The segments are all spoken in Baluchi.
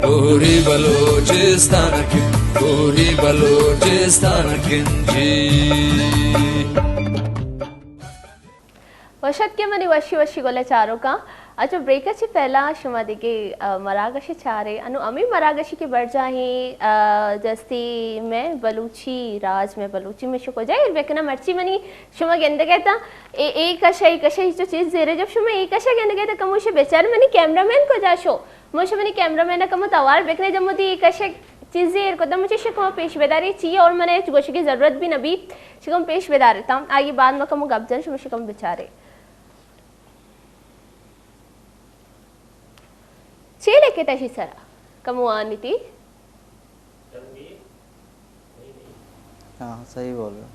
کوری بلوچستان کن، کوری بلوچستان کن جی۔ وش اتکے منی وشی وشی گل ء چاروکاں۔ اچھا، بریک ء چہ پہلا شما دگہ، آ، مراگش چارے۔ انو ہمے مراگشی کہ برجاہیں، آ، جستی میں بلوچی راج میں بلوچی میں شو کجا ایر بکناں، مرچی منی شما گندگے تا اے، اے کشا، اے کشا، ہچو چیز زیرے۔ جب شما اے کشا گندگے تا کموشے بچار منی کیمرہ مین کجا شو؟ من شمنی کیمرہ مین ء کمو توار بکنے، جب مودی اے کشک چیزے ایر کتہ، مچے شکم پیش بدارے چی، اور من ہچ گوشگی ضرورت بھی نبی، شکم پیش بدارے تا آئی بعد ما کمو گپ جن شما شکم بچارے۔ چے لکھتا شی سرا؟ کمو آنی تی؟ ہاں، صحیح بول رہے ہو۔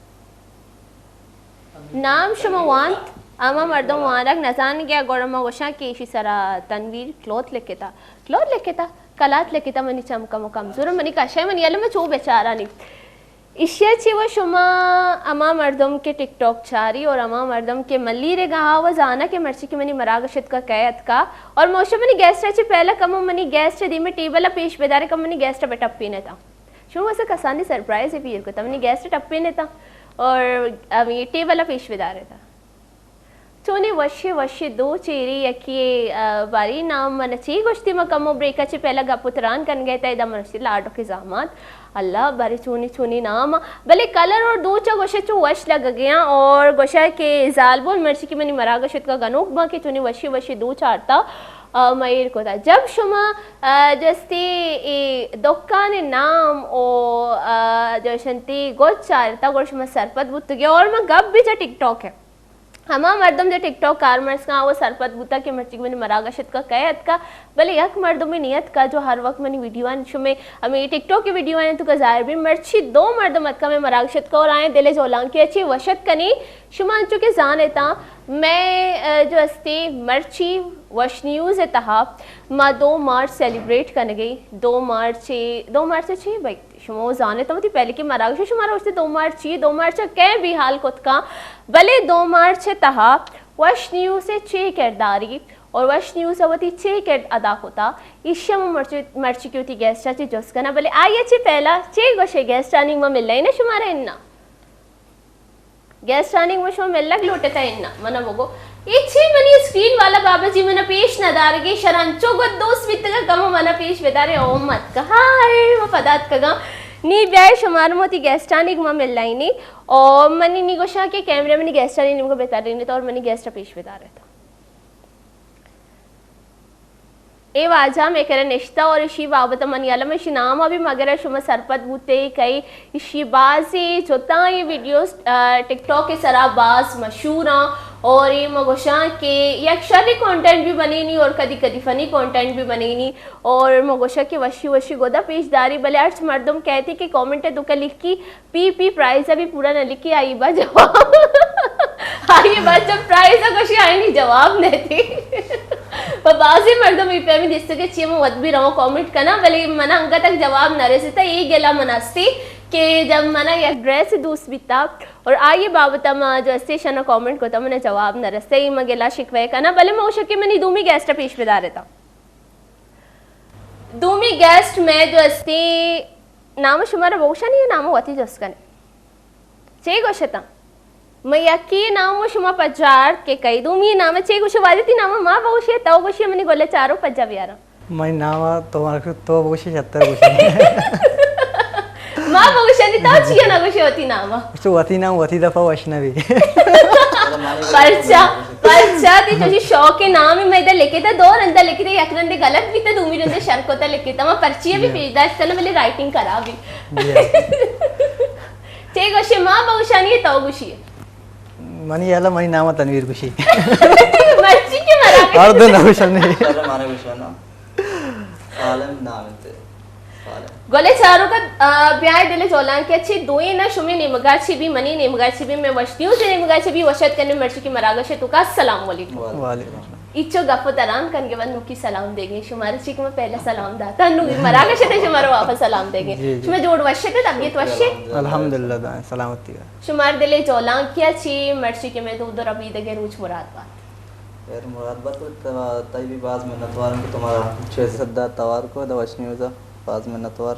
نام شما وانت، اما مردم وانگ نزانگے، گڑا ما گوشاں کہ ایشی سرا تنویر کلوتھ لکھتا۔ کلوتھ لکھتا؟ کلات لکھتا، منی چم کمو کمزور، منی کشے، منی علم چو بیچارانی۔ ایشی چی و شما اما مردم کہ ٹک ٹاک چاری اور اما مردم کہ ملیرگا ہا و زانا کہ مرچی کہ منی مراگشت کا کئے اتکا اور موشا منی گیسٹ چی پہلا کمو منی گیسٹ دیمے ٹیبل پیش بدارے کم منی گیسٹ بٹپینتا۔ شما واسہ کسانی سرپرائز پیر کتا، منی گیسٹ ٹپین تا اور ہمیں ٹیبل پیش بدار تا۔ چونی وشی وشی دو چیری یکی، آ، باری نام من چی گوشتی، ما کمو بریک چی پہلا گپ و تران کن گئے تا، ادا من اشتی لاڈو کے زامات۔ اللہ باری چونی چونی نام، بلے کلر اور دو چا گوشے چو وش لگ گیا اور گوشا کہ زالبول مرچی کی منی مراگش شت کا گنوک با کہ چونی وشی وشی دو چارتا۔ آ، ما ایر کتا۔ جب شما، آ، جستی ای دکان نام او، آ، جوشنتی گوچ چارتا، گوڑ شما سرپد بوتگے اور ما گپ بھی چا ٹک ٹاک ہے۔ ہما مردم جو ٹک ٹاک کارمرز کا، وہ سرپد بوتا کہ مرچی منی مراگشت کا کئے اتکا، بلے یک مردمی نیت کا جو ہر وقت منی ویڈیو آن شمے، ہمیں ٹک ٹاک کی ویڈیو آن تو کا ظاہر بھی مرچی دو مردم اتکا میں مراگشت کا اور آئیں دل جولان کے اچھی وشت کنی۔ شما انچو کہ زانتاں، میں، آ، جو استی مرچی وش نیوز ء تہا ما دو مارچ سیلیبریٹ کنگی۔ دو مارچ، دو مارچ چی بھائی؟ شما زانتاں وتی پہلے کہ مراگش شما روشتے دو مارچ چی؟ دو مارچ کئے بھی حال کت کاں، بلے دو مارچ تہا وش نیوز ء چے کرداری اور وش نیوز ء وتی چے کرد ادا کتا، ایشی ہم مرچی، مرچی کی وتی گیسٹ چی جست کنا، بلے آئی چی پہلا چے گوشے گیسٹ آنی ما ملائیں شمارا انا۔ گیسٹ آنی گوں شما ملگ لوٹتا اناں، منا بگو۔ اے چی منی اسکرین والا بابا جی منا پیش نہ دارگے، شر انچو گد دوست بیتگا کمو منا پیش بدارے او مت کہ۔ ہائے، ما پدا اتکگاں۔ نی بیائے شمار ما وتی گیسٹ آنی گوں ما ملائینی۔ او منی نی گوشاں کہ کیمرہ منی گیسٹ آنی نیمگا بترینیت اور منی گیسٹ پیش بدارت۔ اے واجہ مئے کرا نشتہ اور اشی بابت من یلہ، من اشی نام ابھی مگر شما سرپد بوتے کئی اشی بازی جتاں اے ویڈیوز، آ، ٹک ٹاک کے سرا باز مشہور آں اور اے ما گوشاں کہ یک شری کانٹینٹ بھی بنینی اور کدی کدی فنی کانٹینٹ بھی بنینی اور ما گوشاں کہ وشی وشی گودا پیش داری، بلے ہرچ مردم کہتی کہ کامنٹ دکا لکھی پی پی پرائز ابھی پورا نہ لکھی، آئی با جواب۔ آئی با جب پرائز گوشی آئی نی جواب نہ دی۔ و بعضی مردم ای پیمی دیستے کہ چی من وت بھی رواں کامنٹ کنا، ولی منا انگا تک جواب نہ رسیتا۔ ای گلا من استی کہ جب منا یک ڈریس دوست بیتا اور آئی بابت ما جو اسٹیشن کامنٹ کو تا منا جواب نہ رستا، ای ما گلا شکوے کنا، بلے ما گوشا کہ منی دومی گیسٹ پیش بدارتا۔ دومی گیسٹ مئے جو استی، نام شمارا بگوشانی یا نام وتی جست کنے؟ چے گوشتاں؟ من یکی نام و شما پجارت کہ کئی دومی نام چے گوشے؟ واجہ تی نام ما بگوشے، تو گوشے منی گلے چارو پجا بیاراں۔ منی نام تو مارا تو بگوشے شتر گوشے۔ ما بگوشانی تو چیا نہ گوشے وتی نام؟ تو وتی نام وتی دفعہ وش نہ بی۔ پرچا، پرچا تی چوشی شوق نام میں دے لکھے تا، دو رندہ لکھے تا، یک رندے غلط بیتا، دومی رندے شر کوتا لکھے تا۔ ما پرچی بھی جی۔ پیش داشت کنا، بلے رائٹنگ خراب ہی۔ جی۔ چے گوشے ما بگوشانی تو گوشی؟ منی یلا منی نام تنویر گوشی۔ مرچی کے مرا ہر دو نہ گوشانی۔ مارا گوشانا۔ عالم نام تے۔ عالم۔ گلے چاروکا، آ، بیائے دل جولان کہ اچھے دوئیں نہ شمی نیمگا چی بھی، منی نیمگا چی بھی، میں وشتیوں سے نیمگا چی بھی وشت کرنے مرچی کی مراگش تو کا السلام علیکم۔ وعلیکم۔ ایچو گپ و تران کن کے بعد نوکی سلام دے گے۔ شمارا چی کہ میں پہلا سلام داتا، نو مراگش تے شمارا واپس سلام دے گے۔ جی، جی۔ شما جوڑ وشت ہے، طبیعت وشت ہے؟ الحمدللہ، دائیں سلامتی ہے۔ شمار دل جولان کیا چی مرچی کہ میں تو ادھر ابھی دگے روچ مراد بات۔ خیر مراد، بس تو، تئی بھی باز منتوار کہ تو مارا چیز صدا توار کو دا وش نیوزا، باز منتوار۔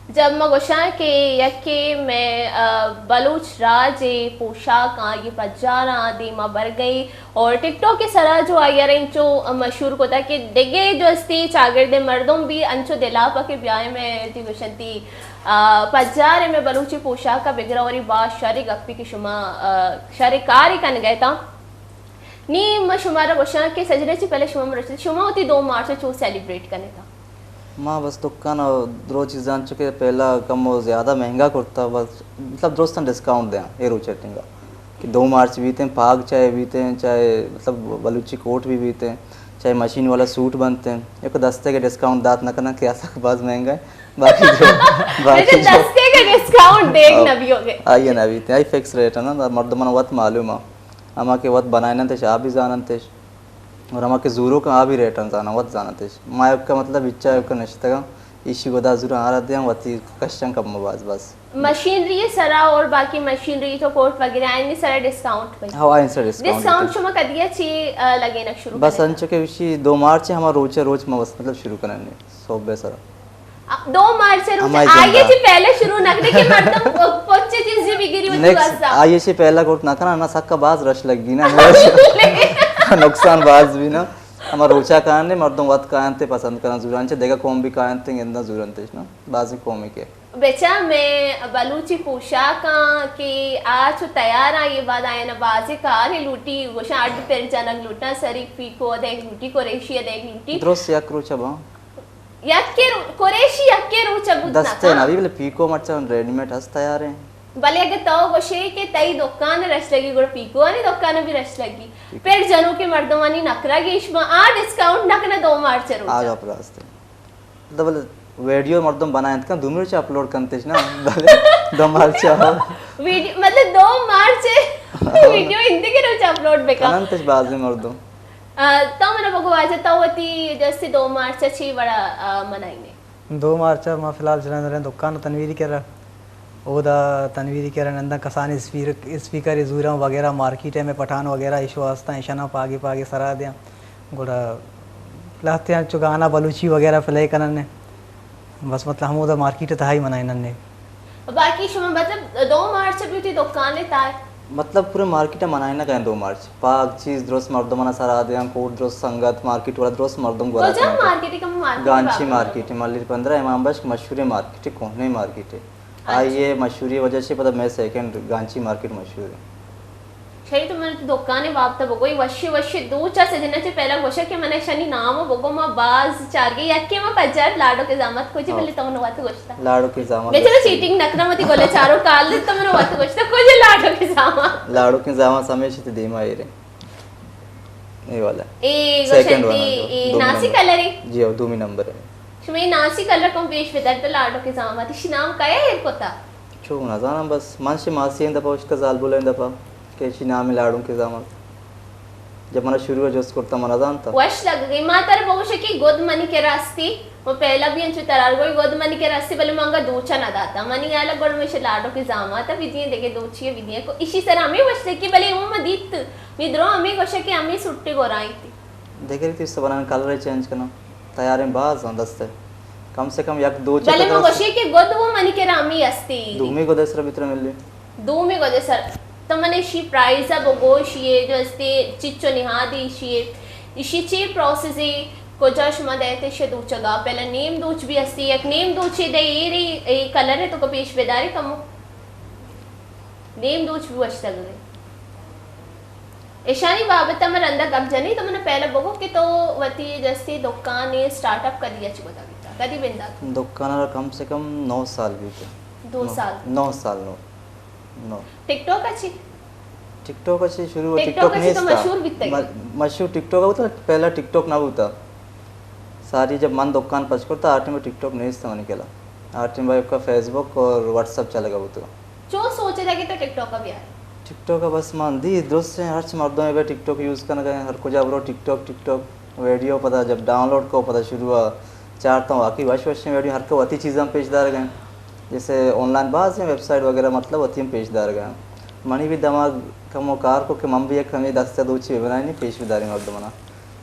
جب ما گوشاں کہ یکے میں، آ، بلوچ راج ءِ پوشاک آں، یہ پجاراں دیما برگئی اور ٹک ٹاک کے سرا جو آئی ءَ انچو مشہور کتا کہ دگے جو استی چاگرد مردم بھی انچو دلاپا کہ بیائے میں تی گوشنتی، آ، پجار میں بلوچی پوشاک کا بگرا اور یہ باز شر گپی کہ شما، آ، شر کاری کن گئے تا۔ نی ما شمارا گوشاں کہ سجنے چی پہلے شما مرچی شما ہوتی دو مارچ چو سیلیبریٹ کنے تا؟ ما بس دکان ءَ درو چیزاں چکے پہلا کم و زیادہ مہنگا کرتا، بس مطلب درستاں ڈسکاؤنٹ دیاں اے روچ ٹنگا کہ دو مارچ بیتیں، پاگ چاہے بیتیں، چاہے مطلب بلوچی کوٹ بھی بیتیں، چاہے مشین والا سوٹ بنتیں، ایک دستے کے ڈسکاؤنٹ دات نہ کرنا کہ ایسا باز مہنگا ہے۔ باقی جو، باقی جو دستے کے ڈسکاؤنٹ دیکھ نہ بھی ہوگے۔ آئیے نہ بیتیں، آئی فکس ریٹ ہے نا، مردمان وت معلوم ہے۔ ہما کہ وت بنائیننتش آ بھی زاننتش، اور ہما کہ زوروکاں آ بھی ریٹاں زاناں، وت زاننتش۔ ما ایوکا مطلب ہچا ایوکا نشتگاں، ایشی گدا زوراں آرا دیاں، وتی کشاں کم باز بس۔ مشینری سرا اور باقی مشینری تو کوٹ وغیرہ آئینی سرا ڈسکاؤنٹ بھئی؟ ہاں، آئین سرا ڈسکاؤنٹ ڈسکاؤنٹ۔ شما کدیا چی، آ، لگینک شروع بس کرنے؟ انچو کہ وشی دو مارچ ہما روچ روچ ما بس مطلب شروع کرنے صوبے سرا۔ دو مارچ روچ ہمائی آئیے جندا۔ چی پہلے شروع نہ کرے کہ مردم پچے چیزی بگیری وتی نیکسٹ واسطہ۔ آئیے چی پہلا گوٹ نہ کرنا، نہ سکا باز رش لگی نا۔ نقصان باز بھی نا۔ ہما روچا کان نے مردم وت کائنتے پسند کرن زوران چے، دیگا قوم بھی کائنتے گندا زورن تیش نا۔ بازی قومی کے۔ بچا میں بلوچی پوشاکاں کہ آ چو تیاراں، یہ بعد آئے نا بازی کار لوٹی، گوشاں اڈ پر جنگ لوٹا، سری پیکو دیکھ لوٹی، قریشی دیکھ لوٹی۔ درست یک روچا با۔ یکے رو-، قریشی یکے روچ ء بوت دستے نہ نہ۔ بی، بلے پیکو مرچاں ریڈی میڈ ہست تیار ہیں۔ بلے اگہ تو گوشے کہ تئی دکان رش لگی، گڑا پیکو آنی دکان بھی رش لگی۔ پیکو۔ پر جنو کے مردمانی نکرا گیش ما آ ڈسکاؤنٹ نہ کنا دو مارچ روچ۔ آ گپ راست ہے۔ دبل ویڈیو مردم بنائیں کن دومی روچ اپلوڈ کنتش نا، بلے دو مارچ ہو۔ ویڈیو، مطلب دو مارچ ویڈیو ہندی کے روچ اپلوڈ بکا۔ کننتش بازی مردم۔ آ، تو منا بگو واجہ، تو وتی جستی دو مارچ ء چی وڑا، آ، منائینے؟ دو مارچ ء ما فی الحال جنندریں دکان تنویری کرا، اودا تنویری کرا ننداں کسانی اسپیکر، اسپیکر زوراں وغیرہ مارکیٹ ء میں پٹھان وغیرہ ایشو ہستاں، ایشاناں پاگے پاگے سرا دیاں، گڑا لہتیاں چو گانا بلوچی وغیرہ پلے کنن۔ بس مطلب ہمودا مارکیٹ ء تہائی منائینن نے۔ باقی شما مطلب دو مارچ ء بیوتی دکان ء تہا؟ مطلب پورے مارکیٹ ء منائینگ ء دو مارچ۔ پاگ چیز درست مردمانا سرا دیاں، کوٹ درست سنگت، مارکیٹ والا درست مردم گورا کجا کنت۔ مارکیٹ ء؟ کم مارکیٹ گانچی بابا۔ مارکیٹ، ملیر پندرہ امام بخش مشہوریں مارکیٹ، کوہنیں مارکیٹ۔ اچھا۔ آئی ء مشہوری وجہ سے پتہ میں سیکنڈ گانچی مارکیٹ مشہور ہے۔ شری تو من دکان بابت بگوئی، وشی وشی دو چا سجنا چے پہلا گوشا کہ من شنی نام بگو، ما باز چارگی یکی ما پجار لاڈو کے زامت کو جی، ہاں۔ بلے تو من وقت گوشتا۔ لاڈو کے زامت بے چلو گوشتا۔ چیٹنگ نکنا متی گولے چارو کال دے تو من وقت گوشتا کو جی لاڈو کے زامت۔ لاڈو کے زامت ہمیشہ تے دیما اے رے۔ اے والا۔ اے سیکنڈ گوشنتی، والا، اے دومی ناسی نمبر۔ کلر ہے؟ جی ہاں، دومی نمبر ہے۔ شما اے ناسی کلر کم پیش بدار تو لاڈو کے زامت۔ اشی نام کیا ہے پتا؟ چو نزانم، بس من شی ماسی این دپا اشکا زالبول این دپا کہ اشی نام لاڈو کے زامت۔ جب منا شروع جست کرتا من نزانتا۔ وش لگ گئی۔ ما تر بگوشے کہ گد منی کے راستی۔ و پہلا بھی انچو ترار گوئی گد منی کے راستی، بلے منگا دوچا نہ داتا۔ منی حالا گڑ میں شی لاڈو کے زامت بھی دیے، دیکھے دوچی بھی دیے۔ کو اشی سر ہمیں وش لگی، بلے وہ مدیت۔ می درو ہمیں گوشے کہ ہمیں سٹے گورائیں تھی۔ دیکھے تھی سبنان کلر چینج کرنا۔ تیاریں باز ہاں دست ہے۔ کم سے کم یک دو چکر بلے من درست۔ گوشی کہ گد وہ منی کے رامی استی۔ دومی گد سر بتر ملی۔ دومی گد سر۔ تو من اشی پرائز اب گوش یہ جو استی چچو نہادی اشی، اشی چی پروسیس ہے، کجا شما دیتے شے دوچگا؟ پہلا نیم دوچ بھی استی، یک نیم دوچی دے ایری، اے کلر ہے تو کو پیش بداری کمو۔ نیم دوچ بھی وشتگ۔ ایشانی بابت ء من رندا گپ جنی، تو من پہلا بگو کہ تو وتی جستی دکان سٹارٹ اپ کدی اچ گتا بیتا، کدی بندات؟ دکان را کم سے کم نو سال بیتے۔ دو نو، سال۔ نو سال، نو، نو۔ ٹک ٹاک اچی؟ ٹک ٹاک اچی شروع، ٹک ٹک ٹاک ٹاک اچی تو نیستا۔ مشہور بیتگی۔ م-، مشہور ٹک ٹاک ہوتا، پہلا ٹک ٹاک نہ ہوتا۔ ساری جب من دکان پچ کرتا، آ ٹائم ٹک ٹاک نیستا منی کلا۔ آ ٹائم بھائی کا فیس بک اور واٹس ایپ چلگا ہوتا۔ چون سوچ دے کہ تو ٹک ٹاک ء بیائے؟ ٹک ٹاک ء بس من دی درست ہیں، ہرچ مردم بے ٹک ٹاک یوز کنگ ء، ہر کجا برو ٹک ٹاک، ٹک ٹاک۔ ویڈیو پدا جب ڈاؤن لوڈ کو پدا شروع ء چار تا واقعی وش وشیں ویڈیو ہر کو وتی چیزاں پیش دار گئے۔ جیسے آن لائن باز ہیں ویب سائٹ وغیرہ مطلب وتی ہم پیش دار گئے۔ منی بھی دماغ کمو کار کو کہ من بھی یک ہمے دستے دوچی بہ بنائینی، پیش بداری مردمانا۔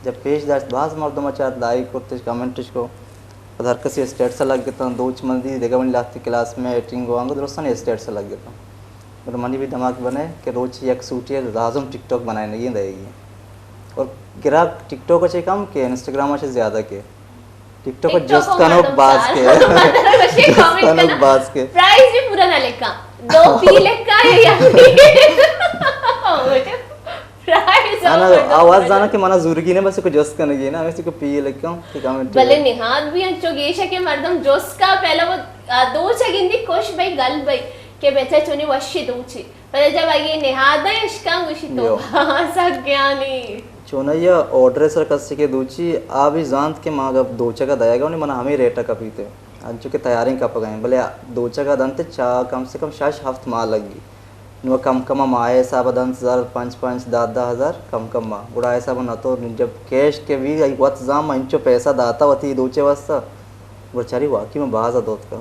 جب پیش داشت، باز مردم چارت، لائک کرتش، کمنٹش کو۔ پد ہر کسی اسٹیٹس لگ گتاں، دوچ من دی دگہ منی لہتی کلاس میٹ انگو آنگو درستانی اسٹیٹس لگ گتاں۔ گڑا منی بھی دماغ بنے کہ روچ یک سوٹی لازم ٹک ٹاک بنائینگی دئیگی۔ اور گراک ٹک ٹاک چے کم کہ انسٹاگرام چے زیادہ کہ۔ ٹک ٹاک ٹک ٹاک جست کنوک مردم باز سار۔ کے۔ مطلب، وشی جست کمنٹ کنوک کناں۔ باز کے۔ پرائز بھی پورا نہ لکھاں۔ دو پی لکھاں یا پی۔ پرائز انا مردم آواز مردم۔ زانا کہ منا زورگی نے، بس کو جست کنگی نا، ہمیں کو پی لکھاں کہ کمنٹ بلے نہاد بھی انچو گیش ہے کہ مردم جست کا پہلا وہ، آ، دوچ گندی، خوش بھائی، گل بھائی کہ بیچا چونی وشی دوچی۔ پدا جب آئی نہاداں اشکاں گوشی تو یو۔ سگیانی۔ چونائی آرڈر سر کسی کہ دوچی آ بھی زانت کہ ما گپ دوچگا دئیگا، نی منا ہمے ریٹ کپیتے۔ انچو کہ تیاریں کپگا ہیں، بلے دوچگا دنت چا کم سے کم شش ہفت ماہ لگی۔ نو کم کم ماہ حساب دنت ہزار پنچ پنچ، دہ دہ ہزار کم کم ماہ۔ گڑا حساب نہ تو جب کیش کے بھی آئی وت زام انچو پیسہ داتا وتی دوچے واسطہ۔ گڑا چاری واقعی میں باز دوت کا۔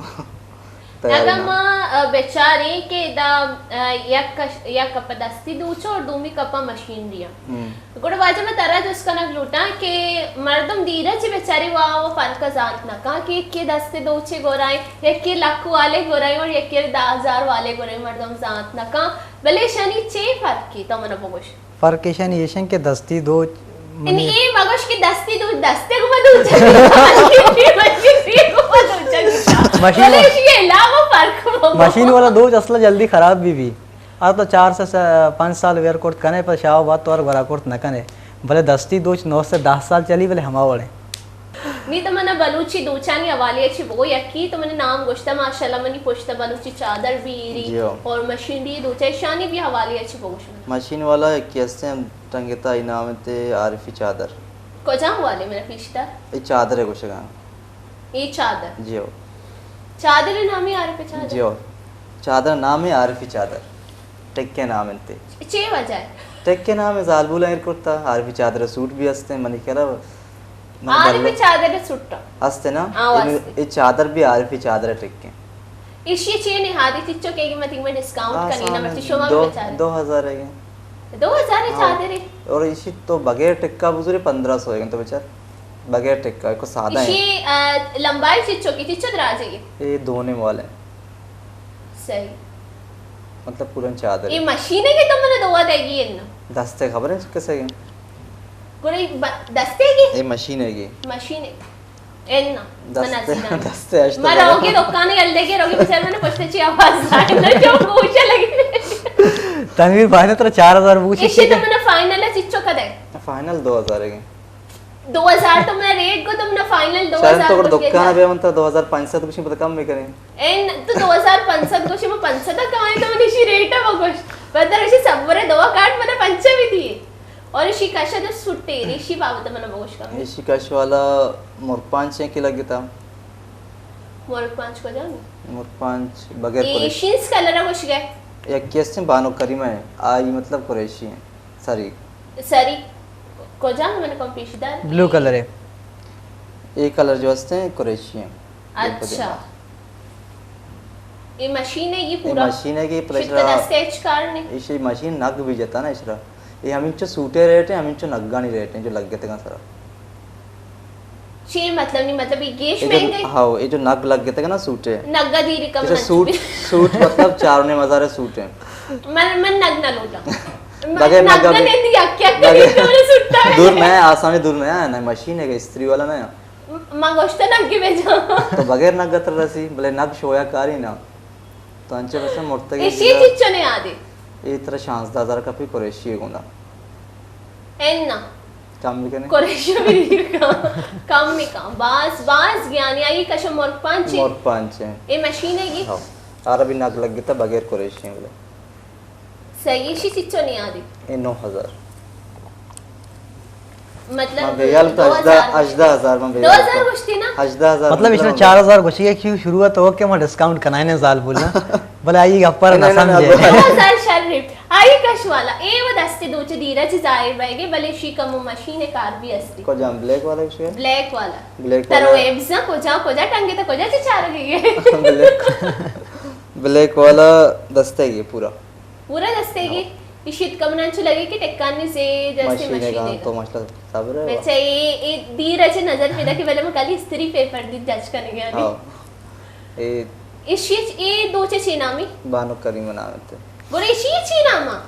تیاری اگاں نہ۔ ما، آ، بچاریں کہ ادا، آ، یک کش-، یک کپ دستی دوچ اور دومی کپ مشینری آں۔ ہم۔ گڑا واجہ من ترا جست کنگ لوٹاں کہ مردم دیرا چہ بچاری وا و فرق زانت نہ کن کہ یکے دست دوچے گورائیں، یکے لکھ والے گورائیں اور یکے دہ ہزار والے گورائیں مردم زانت نہ کن۔ بلے شانی چے فرقی تو منا بگوش؟ فرق ایشانی ایشن کہ دستی دوچ یعنی منی اے مگوش کہ دستی دوچ دستے گو دوچ مشین بلے وا-، ایشی علاوہ فرق مگوش۔ مشین والا دوچ اصلا جلدی خراب بھی بھی۔ آ تو چار سے س-، پنچ سال ویئر کرت کنے، پر شاہ بعد تو اور گورا کرت نہ کنے۔ بلے دستی دوچ نو سے دہ سال چلی، بلے ہما وڑے۔ نی تو منا بلوچی دوچانی حوالے چی بگو، یکی تو منی نام گوشتا، ماشاءاللہ منی پشتا بلوچی چادر بھی ایری جی ہو۔ اور مشینری دوچا شانی بھی حوالے چی بگو شما۔ مشین والا یکی ہستے ہم ٹنگتا، ای نام تے عارفی چادر۔ کجام والے میرا پیشتر؟ ای چادر ہے گوشگا۔ اے چادر؟ جی ہو۔ چادر نامی عارف چادر؟ جی ہو۔ چادر نام ہے عارفی چادر۔ ٹکے نام انتے۔ چے وجہ ہے؟ ٹکے نام ہے زالبول ایر کرتا، عارفی چادر سوٹ بھی ہستے، منی خیال ہے، من عارفی بلو-، چادر سوٹ ہستے نا؟ ہاں، اے، ہستے۔ اے چادر بھی عارفی چادر ٹکے۔ ایشی چے نہادی چچو کہ متی میں ڈسکاؤنٹ آ، کنی نا، سامان مرچی شما دو، بچارے۔ دو ہزار ہے۔ دو ہزار ہاں۔ چادر ہے؟ اور ایشی تو بغیر ٹکا بزرے پندرہ سو ہے تو بچار۔ بغیر ٹکا، کو سادہ ہے۔ ایشی، آ، لمبائی چچو کی، چچو دراجے گی؟ اے دو نیم والے۔ صحیح۔ مطلب پورا چادر اے ہے۔ مشین ہے کہ تم نے دوا دے گی انو؟ دستے خبر ہے کسے گی؟ پورے ب-، دستے گی؟ اے مشین ہے گی۔ مشین ہے۔ اے نا، من دستے، عزیزاں۔ دستے اشتہ مارا بابا۔ ہوگی دکانے یل دے گی، روگی بچار میں نے پوچھتے چی آواز آئے نا، جو گوشے لگی۔ تنویر بھائی نے ترا چار ہزار بوچی ایشی تو میں نے فائنل ہے، چچو کدے؟ فائنل دو ہزار ہے گی۔ دو ہزار تو منا ریٹ گو، تو منا فائنل شاید دو ہزار تو گو دکان کیتا۔ ابھی من تو دو ہزار پانچ سو کچھ پتہ کم بھی کریں۔ این تو دو ہزار پانچ سو گوشی، من پانچ سو تک کمائیں تو من ایشی ریٹ ہے وہ گوش۔ بدر ایشی سبرے دو کارڈ منا پنچے بھی دیے۔ اور ایشی کشا در سوٹے، ایشی بابت منا بگوش کم۔ ایشی کش والا مرگ پانچ ہے کہ لگتا۔ مرگ پانچ کو جانی؟ مرگ پانچ بغیر اے پولیش۔ شینس کلر ہے گوش گئے۔ یک کیس بانو کریمہ ہے، آئی مطلب قریشی ہے۔ سری۔ سری کجا ہے؟ من کم پیش دار۔ بلو کلر ہے۔ اے کلر جو ہستے ہیں، قریشی ہیں۔ اچھا۔ اے مشین ہے یہ اے پورا؟ مشین ہے کہ پورا شفٹ اشرا دستے اچ کار نے؟ ایشی مشین نگ بھی جتا نا اشرا۔ اے ہمینچو سوٹے ریٹ ہیں، ہمینچو نگانی ریٹ ہیں جو لگ گئے تھے سرا۔ چی مطلب نہیں، مطلب یہ گیش اے جو، مہنگے؟ ہاؤ، اے جو نگ لگ گئے تھے نا سوٹے۔ نگا دی رقم ایسا نہ سوٹ، چھوڑی۔ سوٹ مطلب چار و نیم ہزار سوٹ ہیں۔ من، من نگ نہ لوٹا۔ من بغیر نگ نگا نہ بھی، لیتی، یک یک بغیر، کری تو نے سوٹا ہے۔ دور نہ ہے، آسانی دور نہ ہے، نہ مشین ہے، استری والا نہ ہے۔ من گوشتا نگی بجا۔ تو بغیر نگ تر رسی، بلے نگ شویا کاری نا۔ تو انچے بس مرتگی ایشی دگہ چچو نے آدی؟ اے ترا شانزدہ ہزار کپی قریشی گوندا۔ اے نا۔ کم بکنے؟ قریشی بھی کم، کم نہیں کم۔ باز، باز گیانی آئی کشو مرگ پانچ ہے۔ مرگ پانچ ہے۔ اے مشین ہے یہ؟ ہاں۔ آرا بھی نگ لگ گتا بغیر قریشی بلے۔ صحیح، ایشی چچو نہیں آدی؟ اے نو ہزار۔ مطلب من بیال تو دو ہزار ہژدہ، ہژدہ ہزار من بیال دو ہزار تو۔ گوشتی نا؟ ہژدہ ہزار مطلب، مطلب ایشنا چار ہزار گوشی ہے، کیوں شروع ہے تو کہ ما ڈسکاؤنٹ کنائے نے زال بولنا۔ بلے آئی گپر نہیں، نہیں، نسم نہیں، جے۔ دو ہزار شر ریٹ۔ آئی کش والا۔ اے وہ دستے دوچے دیرا چی ظاہر بہ گے، بلے شی کم و مشین کار بھی استی۔ کجام بلیک والا کش ہے؟ بلیک والا۔ بلیک ترو والا۔ ایبزا کجا، کجا ٹنگے تا کجا چی چار گئی ہے؟ بلیک، بلیک والا دستے گی پورا۔ پورا دستے گی؟ ایشی اتکا من انچو لگے کہ ٹکانی زے جستے مشینے گان تو ماشاءاللہ صبر ہے۔ اچھا، اے، اے دیر اچھے نظر پیدا کہ بلے من کالی استری پیپر دی جج کرنے گیا نہیں۔ ہاں۔ اے ایشی اے دوچے چی نامی؟ بانو کریمہ نام تے۔ گورے ایشی چی ناما؟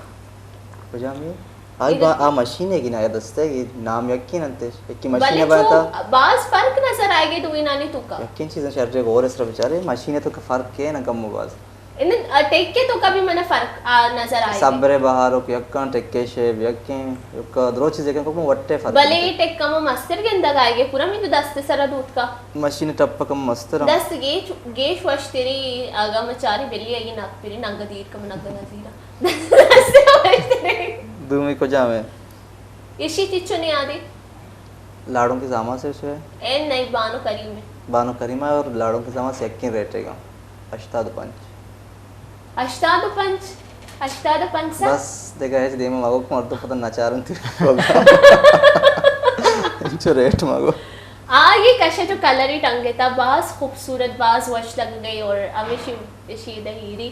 کجامی؟ آئی با، آ مشین ہے کہ نا دستے کہ نام یقین انتش، یکی مشین بلے ہے چو باتا۔ باز فرق نظر آئے گے دوئی نانی تو کا۔ یقین چیزیں شر غور اس طرح بیچارے، مشین ہے تو کا فرق کے نا کم و باز۔ ان، آ، ٹیک کے تو کبھی من فرق، آ، نظر آئے۔ صبر بہارو کہ یکاں ٹیک کے شیب یکیں، یکا درو چیز یکاں کو وٹے فرق بلے انت۔ ٹیک کم مستر گندگ آئے گے، پورا می تو دست سرا دوت کا۔ مشین ٹپ کم مستر۔ دست گیش، گیش وشتری آگا مچاری بلی آئی ناک پری ننگ دیر کم ننگ نزیرا۔ دست وشتری۔ دومی کجا میں؟ ایشی چچو نیادے؟ لاڑوں کی زاماں سے ہے۔ اے نہیں، بانو کریم ہے۔ بانو کریمہ اور لاڑوں کی زاماں سے یکیں ریٹ ہے گا۔ ہشتاد و پنچ۔ ہشتاد و پنچ؟ ہشتاد و پنچ سا؟ بس، دیکھا ہے، دیما مگو مردو پتہ نچارن تی۔ انچو ریٹ مگو۔ آ، یہ کشے جو کلری ٹنگے تا، باز خوبصورت، باز وش لگ گئی اور ہمیشی شیدہ ہیری۔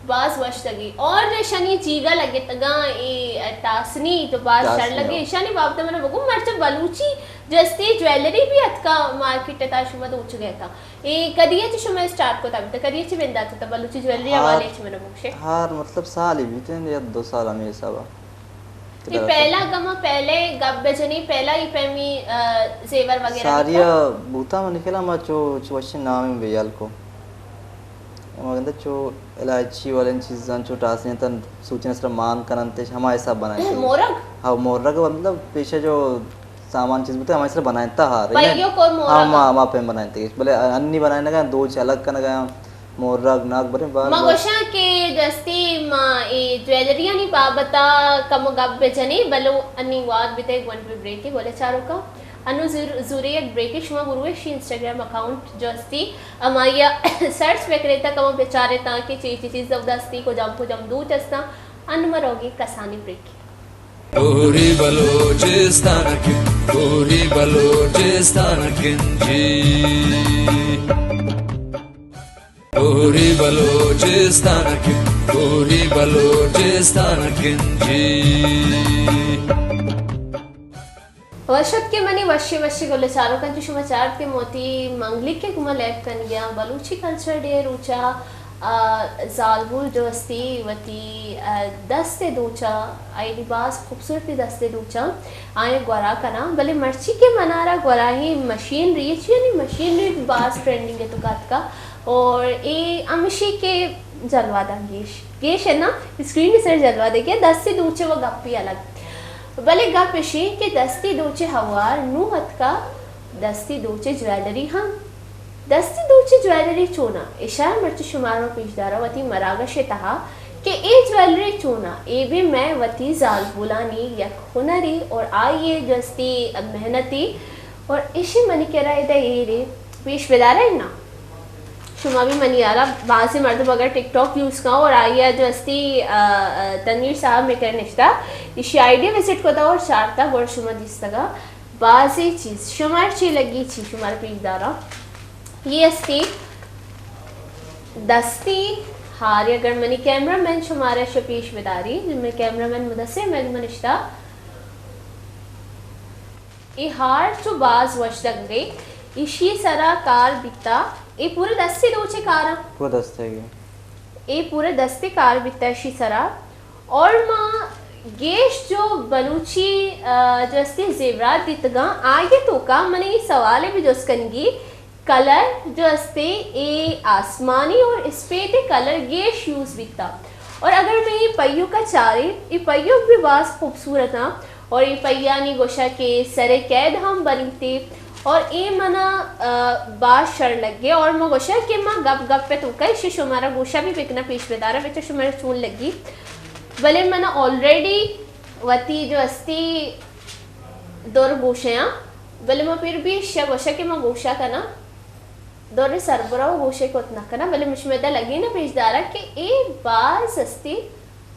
باز وش لگی۔ اور اشانی جیگا لگتگاں اے ٹاسنی تو باز شر لگے۔ اشانی بابت من بگو، مرچا بلوچی جستی جویلری بھی اتکا مارکیٹ تا، شما دوچ گئے تا۔ اے کدی چ شما اسٹارٹ کو تا، کدی چ بندات تا بلوچی جویلری حوالے چ من بگشے۔ ہار مطلب سال ہی بیتے یا دو سال ہمیں حسابا۔ اے پہلا گما پہلے گپ بجنی، پہلا ای پیمی، آ، زیور وغیرہ ساریا بوتا۔ بوتا من کلا ما چو، چو وشی نام بیال کو۔ ہما گندہ چو الائچی والے چیزاں چو ٹاسیں تن سوچنے سر مان کنن تے ہما حساب بنائیں تے۔ مورگ؟ ہاں، مورگ مطلب پیشہ جو سامان چیز بوتے ہما سر بنائیں تا ہار۔ پئیو کو مورگ؟ ہاں، ہما، ہما پہ بنائیں تے۔ بلے انی بنائیں نگا، دو چلک کنگا، مورگ ناک برے بار ما بار۔ گوشاں کہ جستی ما اے جویلریانی بابتا کم گپ بجنی، بلو انی واد بیتے گون پہ بریک گولے چارو کا۔ انو زور-، زوری یک بریکے شما بروے شی انسٹاگرام اکاؤنٹ جو استی، ہمایا سرچ بکرے تا کما بچارے تا کہ چی چی چیز زبردستی کجام کجام دوچ استا۔ ان مروگی کسانی بریک۔ کوری بلوچستان کی، کوری بلوچستان کی جی۔ کوری بلوچستان کی، کوری بلوچستان کی جی۔ وش اتکے منی وشی وشی گل چاروکاں، چو شما چارت کہ موتی منگلیک کے گما لیب کن گیا بلوچی کلچر ڈے روچا، آ، زالبول جو استی وتی، آ، دست دوچا، آئی باز خوبصورتی دست دوچا، آئیں گورا کنا، بلے مرچی کہ منارا گورا ہی مشینری، چی یعنی مشینری باز ٹرینڈنگ تو کاتکا، اور اے ہمشی کے جلوہ داں گیش۔ گیش ہے نا، اسکرین سر جلوہ دے گیا، دستی دوچے و گپی الگ۔ بلے گپ اشی کہ دستی دوچے ہوار نو اتکا، دستی دوچے جویلری ہم۔ دستی دوچے جویلری چونا؟ اشار مرچی شمارا پیش دارا وتی مراگش تہا کہ اے جویلری چونا؟ اے بھی میں وتی زالبولانی یک ہنری اور آئیے جستی محنتی اور اشی منی کرا ادا ایرے پیش بدارا نا۔ شما بھی منی یارا بعضی مردم اگر ٹک ٹاک یوز کن اور آئی جو استی، آ، آ، تنویر صاحب میں کر نشتا، ایشی آئی ڈی وزٹ کو دا اور چارتا گوڑ شما دیستگا بعضی چیز۔ شمار چی لگی چی شمار پیش دارا؟ یہ استی دستی ہاری۔ اگر منی کیمرہ مین شمارا شو پیش بداری، میں کیمرہ مین مدسے میں نشتا۔ اے ہار چو باز وش لگے، ایشی سرا کار بیتا، اے پورے دستی دوچے کارا۔ پورا دستے گے۔ اے پورے دستی کار بیتا ایشی سرا۔ اور ما گیش جو بلوچی، آ، جو استی زیورات دیتگاں، آگے تو کا من اے سوالے بھی جس کنگی، کلر جو استے اے آسمانی اور اسپیتے کلر گیش یوز بیتا۔ اور اگر میں یہ پئیوک ء چاریں، یہ پئیوک بھی باز خوبصورت آں اور یہ پئیانی گوشا کہ سرے قید ہم بنیتے اور اے منا، آ، باز شر لگے اور ما گوشا کہ ما گپ گپ پہ توکا ایشی شمارا گوشا بھی بکنا پیش بدارا بچا شمارا چون لگی۔ بلے منا آلریڈی وتی جو استی دور گوشیاں، بلے ما پھر بھی ایشیا گوشا کہ ما گوشا کنا۔ دور سربرا و گوشے کت نہ کناں، بلے مش میدا لگی نہ پیش دارا کہ اے باز استی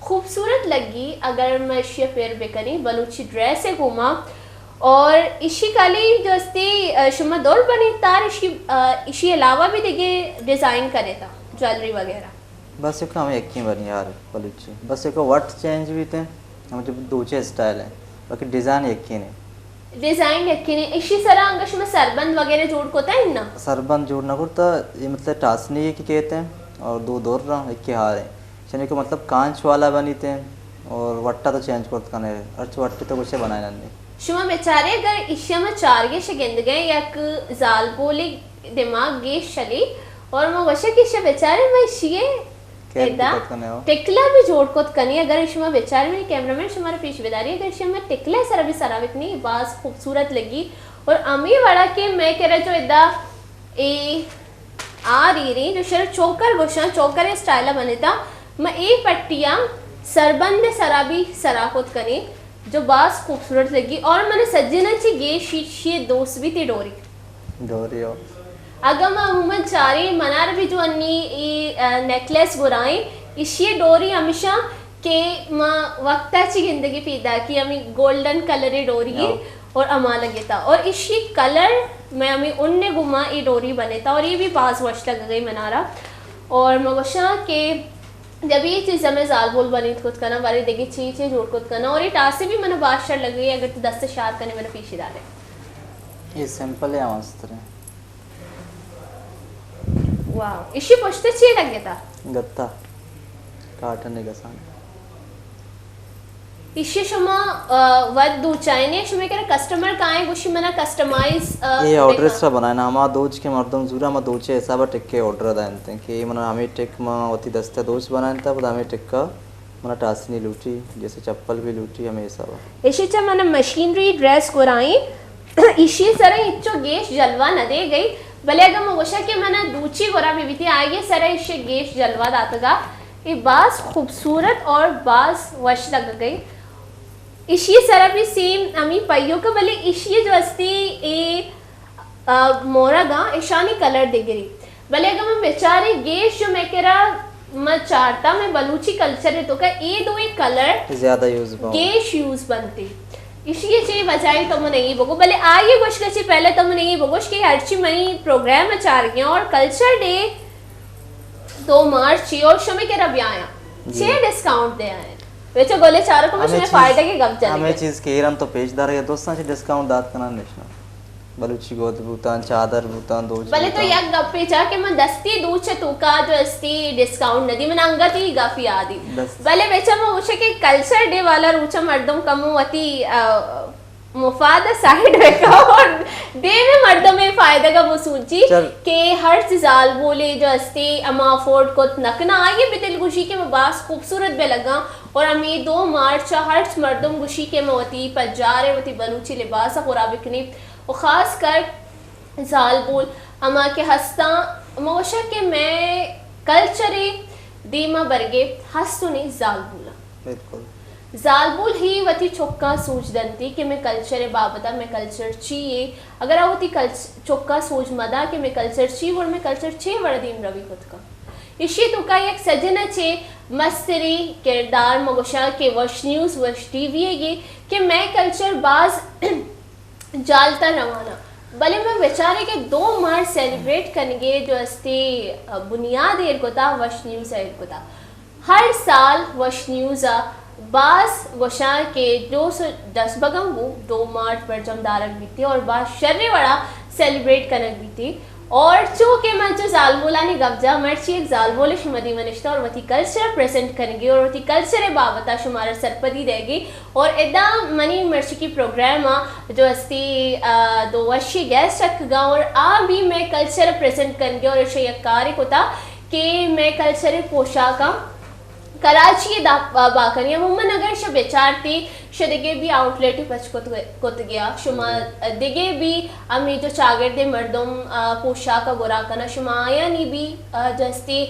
خوبصورت لگی۔ اگر ما اشیا پیر بکنی بلوچی ڈریس گوما اور اشی کالی جو استی، آ، شما دور بنی تار اشی، آ، اشی علاوہ بھی دیگے ڈیزائن کرے تا جویلری وغیرہ۔ بس ایک ہمیں یکیں بنیار بلوچی، بس ایک وٹ چینج بیت ہیں، ہمیں جو دوچے اسٹائل ہیں، باقی ڈیزائن یکیں ہیں۔ ڈیزائن یکیں ہیں۔ اشی سرا انگا شما سربند وغیرہ جوڑ کتا ہے نا؟ سربند جوڑ نہ کرتا، یہ مطلب ٹاسنی ہے کہ کہتے ہیں، اور دو دور رہا، ایک کے ہار ہیں۔ یعنی کہ مطلب کانچ والا بنیت ہیں، اور وٹا تو چینج کرت کنے، ہرچ وٹی تو کچھ بنائے نہ۔ شما بیچارے اگر اشی ہم چارگے شگندگے یک زالبولی دماغ گیش چلی، اور ما وشک اشی بیچارے ما اشی کیپ بھی ادا کت کنے ہو۔ ٹکلا بھی جوڑ کت کنی۔ اگر شما بیچارے، منی کیمرہ مین شما رو پیش بداری، اگر شما ٹکلا سرا بھی سرا بکنی، باز خوبصورت لگی۔ اور امی وڑا کہ میں کرا جو ادا اے آ ریریں جو شر چوکر گوشاں، چوکر اسٹائل بنتا، ما اے پٹیاں سربند سرا بھی سرا کت کنی، جو باز خوبصورت لگی۔ اور من سجنا چی گیش اشی دوست بھی تے ڈوری۔ ڈوری ہو۔ اگاں ما عموماً چاریں، منار بھی جو انی ای، آ، نیکلیس گرائیں، اشی ڈوری ہمیشہ کہ ما وقتا چی گندگی پیدا کی، ہمیں گولڈن کلر ڈوری ہو۔ اور اما لگتا۔ اور اشی کلر میں ہمیں ان گما ای ڈوری بنتا، اور یہ بھی باز وش لگ گئی منارا۔ اور ما گوشاں کہ جب یہ چیز ہمیں زالبول بنیت کت کنا، بارے دیگه چی چی جوڑ کت کنا، اور یہ ٹاسی بھی من باز شر لگ گئی، اگر تو دست شار کنے من پیشی دارے۔ یہ سمپل ہے، مستر ہے۔ واو، اشی پشت چی لگتا؟ گتا، کاٹن گسان۔ ایشی شما، آ، وت دوچائینے، شما کرا کسٹمر کائیں گوشی منا کسٹمائز، آ، اے آرڈر بکن۔ سرا بنائینا، ہما دوچ کہ مردم زورا، ہما دوچے حسابا ٹکے آرڈر دائنتے کہ منا ہمیں ٹک ما وتی دستے دوچ بنائینتا، پدا ہمیں ٹکا منا ٹاسنی لوٹی، جیسے چپل بھی لوٹی، ہمیں حسابا۔ ایشی چا منا مشینری ڈریس گرائیں، ایشی سرا ہچو گیش جلوہ نہ دے گئی، بلے اگر من گوشاں کہ منا دوچی گورا بہ بیتی، آئی سرا ایشی گیش جلوہ داتگا۔ اے باز خوبصورت اور باز وش لگ گئی۔ ایشی سرا بھی سیم ہمی پہیو کا، بلے ایشی جو استی اے، آ، مورگا ایشانی کلر دگری۔ بلے اگر من بچاری گیش جو میں کرا من چارتا، میں بلوچی کلچر تو کا اے دوئیں کلر زیادہ یوز بنت۔ گیش یوز بنتی۔ ایشی چی وجہ ہے تو من یہ بگو، بلے آئیے گوش کا چی پہلے تو من یہ بگوش کہ ہرچی منی پروگرام چار گیا اور کلچر ڈے دو مارچ چی اور شمی کرا بیایا۔ جی۔ چی ڈسکاؤنٹ دے آئے؟ ویچو گولے چارو کو ہمیں شمی چیز، فائدہ کے گپ چلے ہمیں گئے۔ چیز کہ ایران تو پیش دار ہے، دوستاں چی ڈسکاؤنٹ دات کنن نشنا۔ بلوچی گود بوتاں، چادر بوتاں، دوچ بلے تو بوتاں۔ یک گپے چا کہ من دستی دوچ توکا جو استی ڈسکاؤنٹ ندی، من انگتی گپی آدی۔ دست۔ بلے بچا من گوشے کہ کلچر ڈے والا روچا مردم کمو وتی، آ، مفاد سائیڈ رکھا اور دیم مردم فائدہ کا وہ سوچی چل۔ کہ ہر چیز زالبولے جو استی اما افورڈ کت نکنا، آئیے بھی دل گوشی کہ میں باز خوبصورت بھی لگا۔ اور ہمیں دو مارچ ہر مردم گوشی کہ میں وتی پجارے وتی بلوچی لباس خورا بکنی۔ و خاص کر زالبول ہما کہ ہستاں، ما گوشاں کہ مئے کلچرے دیما برگے ہستونی زالبولاں۔ بالکل۔ زالبول ہی وتی چکاں سوج دنتی کہ مئے کلچر بابتا، مئے کلچر چی اے۔ اگر آ وتی کلچ-، چکاں سوج مدا کہ مئے کلچر چی وڑ، مئے کلچر چے وڑ دیم روی کت کن۔ ایشی توکا یک سجن چے مستری کردار ما گوشاں کہ وش نیوز، وش ٹی وی گی کہ مئے کلچر باز جال تر روان ء۔ بلے من بچارے کہ دو مارچ سیلیبریٹ کنگے جو استی بنیاد ایر کتا، وش نیوز ء ایر کتا۔ ہر سال وش نیوز ء باز گوشاں کہ جو سو دس بگم بو دو مارچ برجم دارگ بیتی اور باز شر وڑا سیلیبریٹ کنگ بیتی۔ اور چونکہ من چو زالبولانی گپ جا، مرچی ایک زالبول شما دیما نشتہ اور وتی کلچر پریزنٹ کنگی اور وتی کلچر بابتا شمارا سرپدی دے گی۔ اور ادا منی مرچی کی پروگرام آ جو استی، آ، دو وشی گیسٹ رکھگا اور آ بھی میں کلچر پریزنٹ کنگی اور ایشی یک کاری کتا کہ میں کلچر پوشاکاں کراچی دا با-، باکنی۔ عموماً اگر شہ بچارتی، شہ دگے بھی آؤٹ لیٹ پچ کت، کت گیا۔ شما دگے بھی ہمیں جو چاگردے مردم، آ، پوشاک گورا کنا، شما آیانی بھی، آ، جستی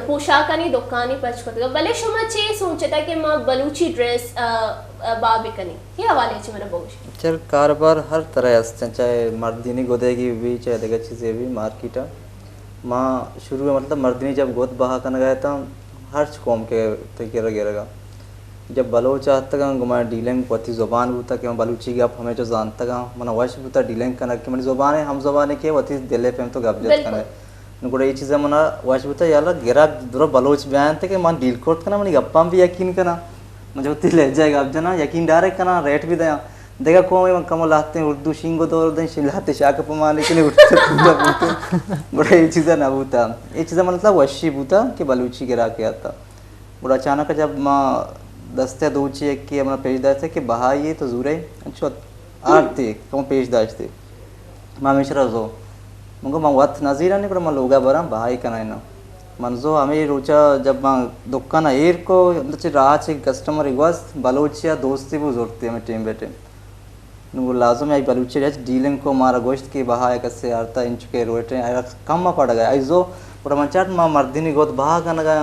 پوشاکانی دکانی پچ کت گیا۔ بلے شما چے سوچتا کہ ما بلوچی ڈریس، آ، آ، با بکنی؟ یہ حوالے چی منا بگوش۔ چل کاروبار ہر طرح است، چاہے مردینی گدے کی بھی، چاہے دگہ چیزے بھی مارکیٹ۔ ما شروع ء مطلب مردمی جب گد بہا کنگ ء اتاں، ہرچ قوم کہ تئی کرا گرگ ء۔ جب بلوچ آتکاں، گوں ما ڈیلنگ وتی زبان بوتا کہ من بلوچی گپ ہمیچو زانتگاں، من وش بوتا ڈیلنگ کنگ کہ منی زبان ء ہم زبان ء کہ وتی دل ء پیم تو گپ جت بالکل۔ کنے۔ نو گڑا اے چیزا منا وش بوتا، یالا گراک درو بلوچ بیاینت کہ من ڈیل کرت کناں، منی گپاں بھی یقین کناں، من جو وتی لہجہ ء گپ جناں، یقین ڈائریکٹ کناں، ریٹ بھی دیاں۔ دگہ قومے من کمو لہتیں اردو شینگو دور دیں، شی لہتے شاک پمانے کنے اردو پورا بوتے۔ گڑا اے چیزا نہ بوتا۔ اے چیزا مطلب وشی بوتا کہ بلوچی گراکے آتا۔ گڑا اچانک جب ما دستے دوچی یکے ہمنا پیش داشتے کہ بہائی تو زورے، انچو آرتے کمو پیش داشتے۔ ما ہمیشرا زو۔ من گو من وت نہ زیرانی، گڑا من لوگا براں بہائی کنائیناں۔ من زو ہمے روچا جب من دکانا ایر کو، اندر چہ راہ چہ کسٹمر گوست، بلوچیا دوستی بو زورتے ہمے ٹیم بہ ٹیم۔ نوں لازم ہے بلوچی رچ ڈیلنگ کو، مارا گوشت کہ بہا یک کسے آرتا انچو کہ رویٹیں آئرا کم ما پڑ گیا۔ آئی زو گڑا من چاٹ ما مردینی گوت بہا کنگا،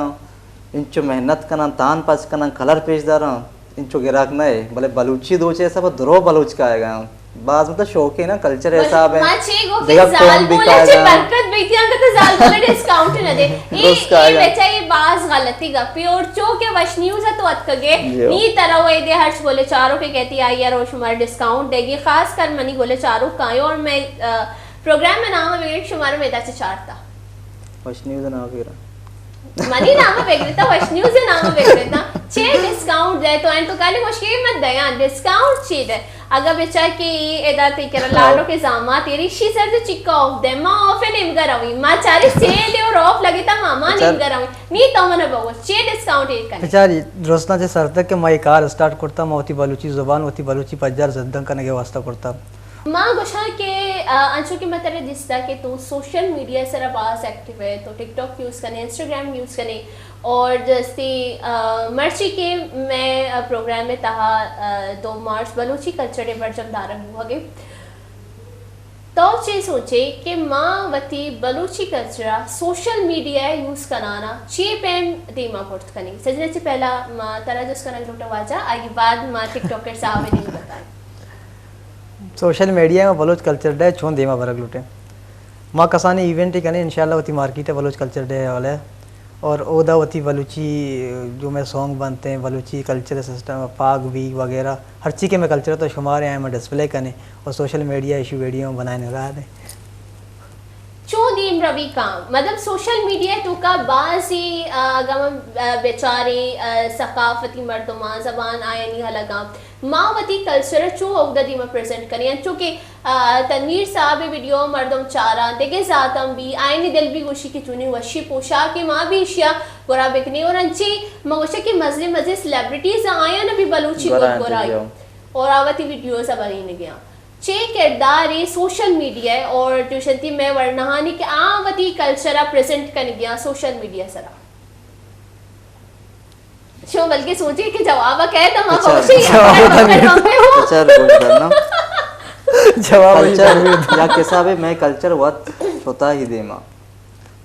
انچو محنت کنن، تان پچ کنن، کلر پیش دارن، انچو گراک نہ ہے، بلے بلوچی دوچے حساب درو بلوچ کائے گا۔ باز مطلب شوقین نا، کلچر حساب ہے۔ ما چے گو کہ دگہ قوم زال بھی بولا کائے چے گا۔ برکت بیتی، انگت زال بولا ڈسکاؤنٹ نہ دے۔ اے، درست کائے اے گا۔ بچا اے باز غلطی گپی اور چو کہ وش نیوز ہے تو اتکگے، جی۔ نی ترا وہ دے ہرچ بولے چارو کے کہتی آئی یار وہ شمار ڈسکاؤنٹ دے گی، خاص کر منی گولے چارو کائیں اور میں، آ، پروگرام میں نام ہے شمار میں دا چے چارتا۔ وش نیوز نام پھیرا۔ منی نام بگڑتا، وش نیوز نام بگڑتا۔ چے ڈسکاؤنٹ دے تو این تو کالی مشکل مت دیاں، ڈسکاؤنٹ چی دے؟ اگا بچار کہ اے ادا تی کرا لاڈو کے زامات تیری شی سر دے چکا آف دے، ما آف نیمگا روی، ما چاری سیل اور آف لگتا ما، ما بچار نیمگا روی۔ نی تو من بگو، چے ڈسکاؤنٹ ایر کنے؟ بچار درستاں چے سر تک کہ ما یہ کار اسٹارٹ کرتا، ما وتی بلوچی زبان، وتی بلوچی پجار زندگ کنگے واسطہ کرتا۔ ما گوشاں کہ، آ، انچو کہ ما ترا دیستا کہ تو سوشل میڈیا سرا باز ایکٹیو ہے، تو ٹک ٹاک یوز کنے، انسٹاگرام یوز کنے، اور جستی، آ، مرچی کہ میں، آ، پروگرام میں تہا، آ، دو مارچ بلوچی کلچر ڈے برجم دارگ بوہگے۔ تو چے سوچے کہ ما وتی بلوچی کلچرا سوشل میڈیا یوز کنانا چے پیم دیما برت کنی؟ سجنا چے پہلا ما ترا جس کنگ لوٹا واجہ، آئی بعد ما ٹک ٹاکر صاحب دیم بتائیں۔ سوشل میڈیا ء ما بلوچ کلچر ڈے چون دیما برگ لوٹیں؟ ما کسانیں ایونٹ کنیں انشاءاللہ وتی مارکیٹ ء بلوچ کلچر ڈے ء حوالہ ء، اور اودا وتی بلوچی جو مئے سانگ بنت ہیں، بلوچی کلچر سسٹم، پاگ بیگ وغیرہ، ہرچی کہ مئے کلچر تو شمار ہیں، ہمیں ڈسپلے کنیں اور سوشل میڈیا ایشی ویڈیو بنائیں نگاہ دیں۔ چوں دیم روی کاں؟ مطلب سوشل میڈیا توکا بازی، آ، اگاں من، آ، بیچاریں، آ، ثقافتی مردماں، زبان آیانی ہلگاں، ما وتی کلچر چوں اوگدا دیما پریزنٹ کنیں؟ انچو کہ، آ، تنویر صاحب ویڈیو مردم چاراں، دگہ ذاتاں بھی، آیانی دل بھی گوشی کہ چونی وشی پوشاک ما بھی اشیا گورا بکنیں اور انچی ما گوشا کہ مزن مزن سیلیبریٹیز آیاں بھی بلوچی گورا گورا اور آ وتی ویڈیوز بنینگیاں۔ چے کردارے سوشل میڈیا ء اور ٹیوشن تھی مئے ورناہانی کہ آ وتی کلچر ء پریزنٹ کنگیاں سوشل میڈیا سرا؟ شما بلکہ سوچے کہ جواب ء کئے تو ما اچھا، پہنچے یا جواب ء کئے؟ اچھا، گوش دارنا۔ جواب ء کلچر یا کسابے مئے کلچر وت شتا ہی دیما۔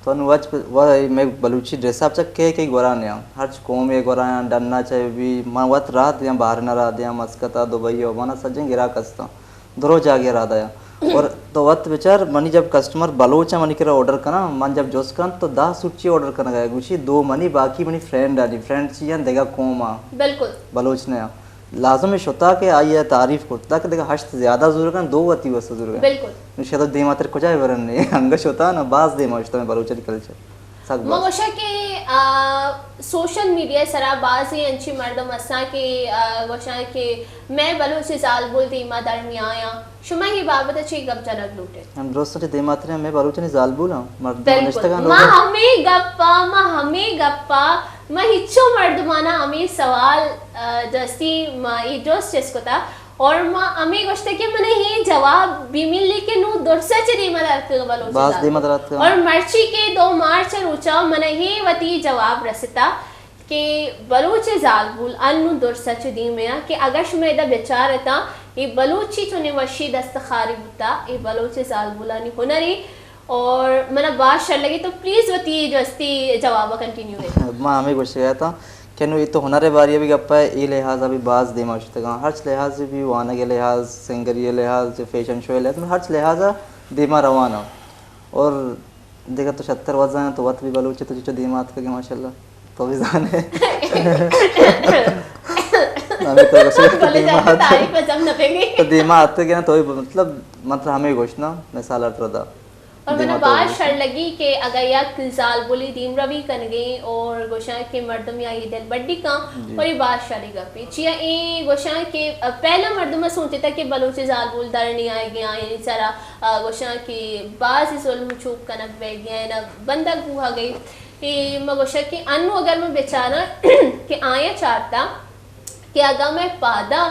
تو انو وچ پ-، و-، مئے بلوچی ڈریس اپ چک کے کے گورا نیاں۔ ہرچ قوم ء گورا آں، ڈنا چہ بھی، من وت راہ دیاں، بحرین ء راہ دیاں، مسقط ء، دبئی ء، من سجیں گراک استاں۔ درو جاگہ ء راہ دیاں۔ اور تو وت بچار، منی جب کسٹمر بلوچ ء منی کرا آرڈر کناں، من جب جست کناں تو دہ سوٹ چی آرڈر کنگ ء، گوشی دو منی، باقی منی فرینڈ آنی، فرینڈ چی آں دگہ قوم آں۔ بالکل۔ بلوچ نہ آں۔ لازم ہے شتا کہ آئی ء تعریف کرتا کہ دگہ ہشت زیادہ زورگ ء، دو وتی واسطہ زورگ ء۔ بالکل۔ نو شتا دیما تر کجا برن نے؟ انگا شتا نا، باز دیما شتا میں بلوچ کلچر۔ سک ما باز۔ گوشاں کہ، آ، سوشل میڈیا سرا بازیں انچیں مردم ہستاں کہ، آ، گوشاں کہ مئے بلوچ زالبول دیما در میایاں۔ شما اے بابت ء چے گپ جنگ لوٹ ایت؟ ہم درست چہ دیما تریں مئے بلوچانی زالبول آں، مردم بالکل۔ نشتگاں ما لوگ ء۔ ہمے گپ ء، ما ہمے گپ ء، ما ہچو مردمانا ہمے سوال، آ، جستی ما اے جست چست کتا۔ اور ما ہمے گوشتہ کہ من اے جواب بھی ملی کہ نوں درسا چہ دیما در اتکگ بلوچ باز زالبول۔ دیما در اتکگ۔ اور مرچی کہ دو مارچ روچا من اے وتی جواب رستا کہ بلوچ زالبول انوں درسا چہ دیما آں کہ اگر شما ادا بچار اتاں اے بلوچی چونیں وشی دستخاری بوتا، اے بلوچ زالبولانی ہنرے۔ اور منا باز شر لگی، تو پلیز وتی جو استی جواب کنٹینیو ہے۔ ما ہمے گوشگ ء اتاں کہ نوں اے تو ہنر ء باری ء بھی گپ ء، اے لحاظ ء بھی باز دیما شتگاں، ہرچ لحاظ بھی، وانگ ء لحاظ، سنگری ء لحاظ، فیشن شو ء لحاظ، ہرچ لحاظ ء دیما روان آں۔ اور دگہ تو شتر وزاں تو وت بھی بلوچ تو چچو دیما اتکگ ماشاءاللہ، تو بھی زانے۔ ہمے تو گوشگ بلے دیما جلدی ات-، تعریف ء جم نہ بگی۔ تو دیما اتکگ تو بھی مطلب، مطلب ہمے گوشنا مثال ء ترا دا۔ اور منا باز شر لگی کہ اگہ یک زالبولے دیم روی کنگیں اور گوشاں کہ مردم یا یہ دل بڈی کن، اور یہ باز شری گپی چیا اے گوشاں کہ پہلا مردم سوچتا کہ بلوچ زالبول در نہیں آئے گیا، یعنی سرا گوشاں کہ باز ظلم چوک کنگ بہ گیا نا، بندگ بوہا گئی۔ اے ما گوشاں کہ انو اگر میں بیچاراں کہ آیا چارتا کہ اگاں مئے پادا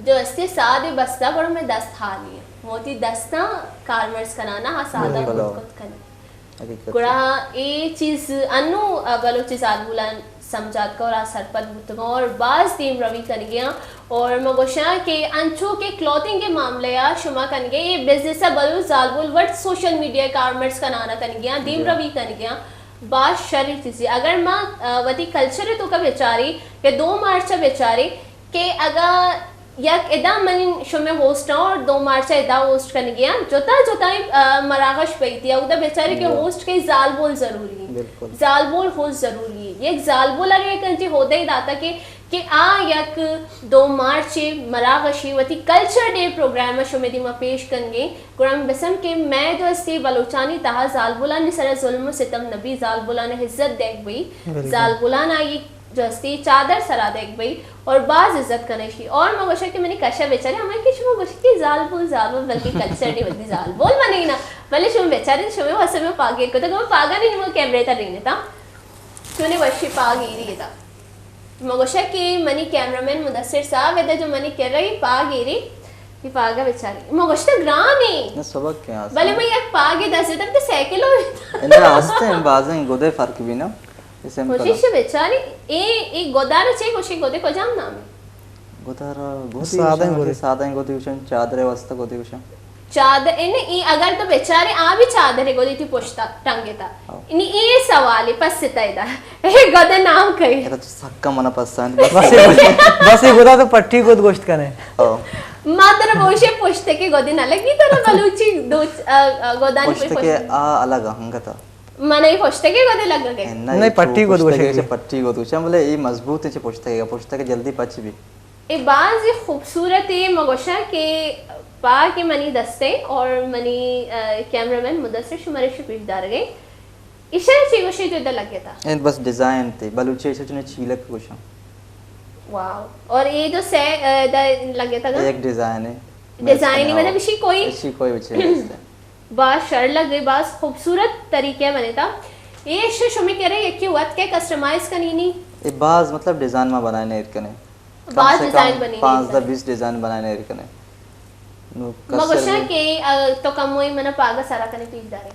جو استے ساد بستہ، گڑا مئے دست حالی انت۔ وتی دستاں کارمرز کنانا آ سادا کت کت کنی۔ گڑا اے چیز انو بلوچ زالبولاں سمجھاتکا اور آ سرپد بوتگاں اور باز دیم روی کنگیاں۔ اور ما گوشاں کہ انچو کہ کلوتھنگ کے معاملے آ شما کنگے، اے بزنس ء بلوچ زالبول وٹ سوشل میڈیا کارمرز کنانا کنگیاں، دیم روی کنگیاں۔ باز شری چیزی۔ اگر ما وتی کلچر توکا بیچاری یا دو مارچ بیچاری کہ اگا یک ادا من شمے ہوسٹ ہوں اور دو مارچ ادا ہوسٹ کنگی ہوں، جتا جتا مراغش بیتی، اودا بیچاری کہ ہوسٹ کے زالبول ضروری ہے۔ زالبول خود ضروری ہے۔ یک زالبول ارے کنتی ہودے داتا کہ کہ آ یک دو مارچ مراغشی وتی کلچر ڈے پروگرام شمے دیما پیش کنگے۔ گڑا من بسم کہ مئے جو استی بلوچانی تہا زالبولانی سرا ظلم و ستم نبی، زالبولان عزت دیگ بئی، زالبولان آئی جو استی چادر سرا دیگ بئی اور باز عزت کنشی۔ اور ما گوشا کہ منی کشا بیچارے ہمیں کہ شما گوشی کہ زالبول زالبول بلکہ کلچر ڈے وتی زالبول بنینا، بلے شما بیچارے شما واسے میں پاگیر کو تو پاگا نہیں، وہ کیمرے تا نہیں تا چونے وشی پاگیری تا۔ ما گوشا کہ منی کیمرہ مین مدثر صاحب ادا جو منی کرا اے پاگ ایری، اے پاگا بیچاری۔ ما گوشتا گران اے۔ نہ، سبق کیا است؟ بلے من یک پاگے دست دتم تے سیکل ہو بیتا۔ اندا ہستیں، بازیں گدے فرق بھی نا۔ A simple. کوشش بیچاری، اے، اے گدار چے گوشی، گدے کجام نام اے؟ گدار، گدی سادہ گوشن، گدے۔ سادہ گدی گوشن، چادرے واسطہ گدی گوشن۔ چادر، یعنی ای اگر تو بیچارے آ بھی چادر ہے گودی تی پشتا ٹنگے تا۔ ہاں۔ یعنی ای سوال ہے پس تا ادا۔ اے گدا نام کئی؟ ادا تو سکا منا پسند۔ بس، بس یہ گدا تو پٹی گد گوشت کنے۔ ہاں۔ ما ترا گوشے پشت کے گدی نہ لگی ترا بلوچی دو، آ، آ، گدانی پشت کے پشت۔ آ الگ ہنگتا۔ منا ای پشت کے گدی لگ گئے۔ نہیں، پٹی گد گوشے۔ پٹی گد گوشے، بلے ای مضبوط ہے چھ پشت کے، پشت کے جلدی پچ بھی۔ اے باز خوبصورت اے، ما گوشاں کہ پاگ اے منی دست ء اور منی، آ، کیمرہ مین مدثر شمارا شو پیش دارگ ء۔ ایشاں چی گوشے جو ادا لگتا؟ اے بس ڈیزائن تے، بلوچی ایشاں چنے چیلک گوشاں۔ واو۔ اور اے جو سے، آ، دا لگتا گا؟ ایک ڈیزائن ہے۔ ڈیزائن ہی مطلب ایشی کوئی؟ ایشی کوئی بچے نہیں۔ باز شر لگے، باز خوبصورت طریقے بنے تا۔ اے ایشاں شمی کرے یکی وت کے کسٹمائز کنی نی؟ اے باز مطلب ڈیزائن ما بنائے نہیں کنے۔ کم باز سے کم ڈیزائن بنی پانزدہ بیس ڈیزائن بنائے ایر کنے۔ نو ما کسر گوشاں بھی۔ کہ، آ، تو کموئی منا پاگا سرا کنے پیش دارے۔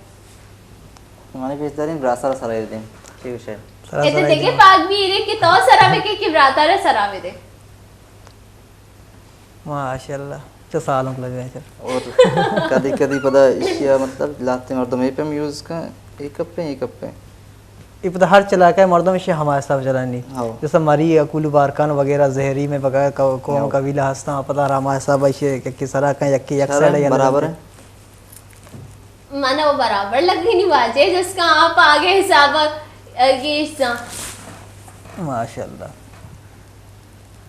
مانے پیش داریں، براسا را سرا ایر دیں۔ چی گوشے؟ سرا اے تو سرا دیگه ایر دیں۔ پاگ بھی ایرے کہ تو سرا بکے کہ براتا را سرا بدے۔ ماشاءاللہ۔ چہ سالونک لگا ہے چہ۔ اور کدی کدی پدا اشیا مطلب لاتے مردم اے پیم یوز کن، اے کپیں، اے کپیں۔ اے پدا ہر چلاکہ مردم اشیا ہما حساب چلانی۔ ہاں۔ جیسا مری، اکولو بارکان وغیرہ زہری میں بغیر کو-، قوم ہاں۔ قبیلہ ہستاں، پدا ہما حساب اشیا کہ، کہ سرا کن یکی یک سرا سائیڈ یا برابر نہ ہے۔ من او برابر لگی نی واجہ، جس کا آپ آگے حساب گیش جان۔ ماشاءاللہ۔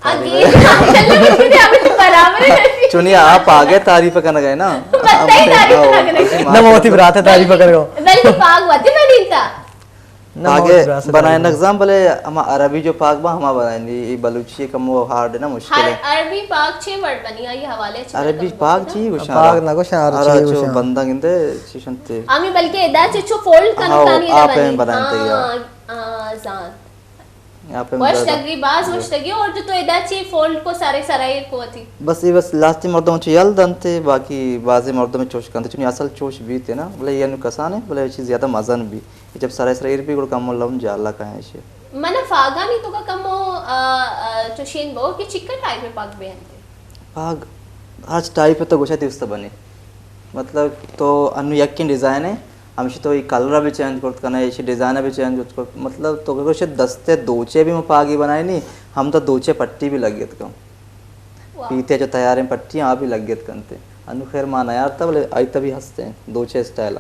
آ گیش ماشاءاللہ بچکنے، اب تو برابر ہے۔ چونی آپ آگے تعریف کرنا گئے نا۔ بتائی تعریف کرنا گئے۔ نہ، موتی برات ہے تعریف کرنا گئے۔ بلکہ پاگ وتی بنینتا۔ نہ، پاگے موتی برات ہے بنائے تعریف۔ نقصان بلے ہما عربی جو پاگ با ہما بنائیں دی، یہ بلوچی کم وہ ہارڈ ہے نا، مشکل ہے۔ عربی پاگ چھ ورڈ بنی، آئی حوالے چھ عربی پاگ چی گوشاں؟ پاگ نہ گوشاں، عربی چو گوشاں۔ بندہ گندے چی شنتے۔ ہمیں بلکہ ادا چھ چو فولڈ کنو ہاں، تانی ادا آپ بنی۔ بنائیں تے یا۔ ہاں، ہاں، زان۔ آپ ہم وش زیادہ لگی، باز وش لگی۔ اور جو تو ادا چی فولڈ کو سارے سرائے کو تھی۔ بس یہ بس لاستی مردم چی یل دنتے، باقی بازی مردم چوش کنتے، چونی اصل چوش بیتے نا، بلے یہ نو کسانے، بلے چیز زیادہ مزن بھی۔ جب سرائے سرائے ایر بھی گڑ کم لون جالا کہیں شے۔ من پاگانی تو کا کمو، آ، آ، چوشین بو کہ چکا ٹائپ پاگ بے انتے؟ پاگ ہر ٹائپ تو گوشا تیوست بنے۔ مطلب تو انو یکین ڈیزائن ہے، ہمیشہ تو یہ کلر بھی چینج کرت کنا، یہ ڈیزائن بھی چینج کرت کنا۔ مطلب تو گوشے دستے دوچے بھی میں پاگی بنائے نہیں، ہم تو دوچے پٹی بھی لگ گیت کم۔ واہ۔ پیتے جو تیاریں پٹی آ بھی لگ گیت کنتے۔ انو خیر ما نیارتا بلے آئی تبھی ہستے ہیں، دوچے اسٹائل۔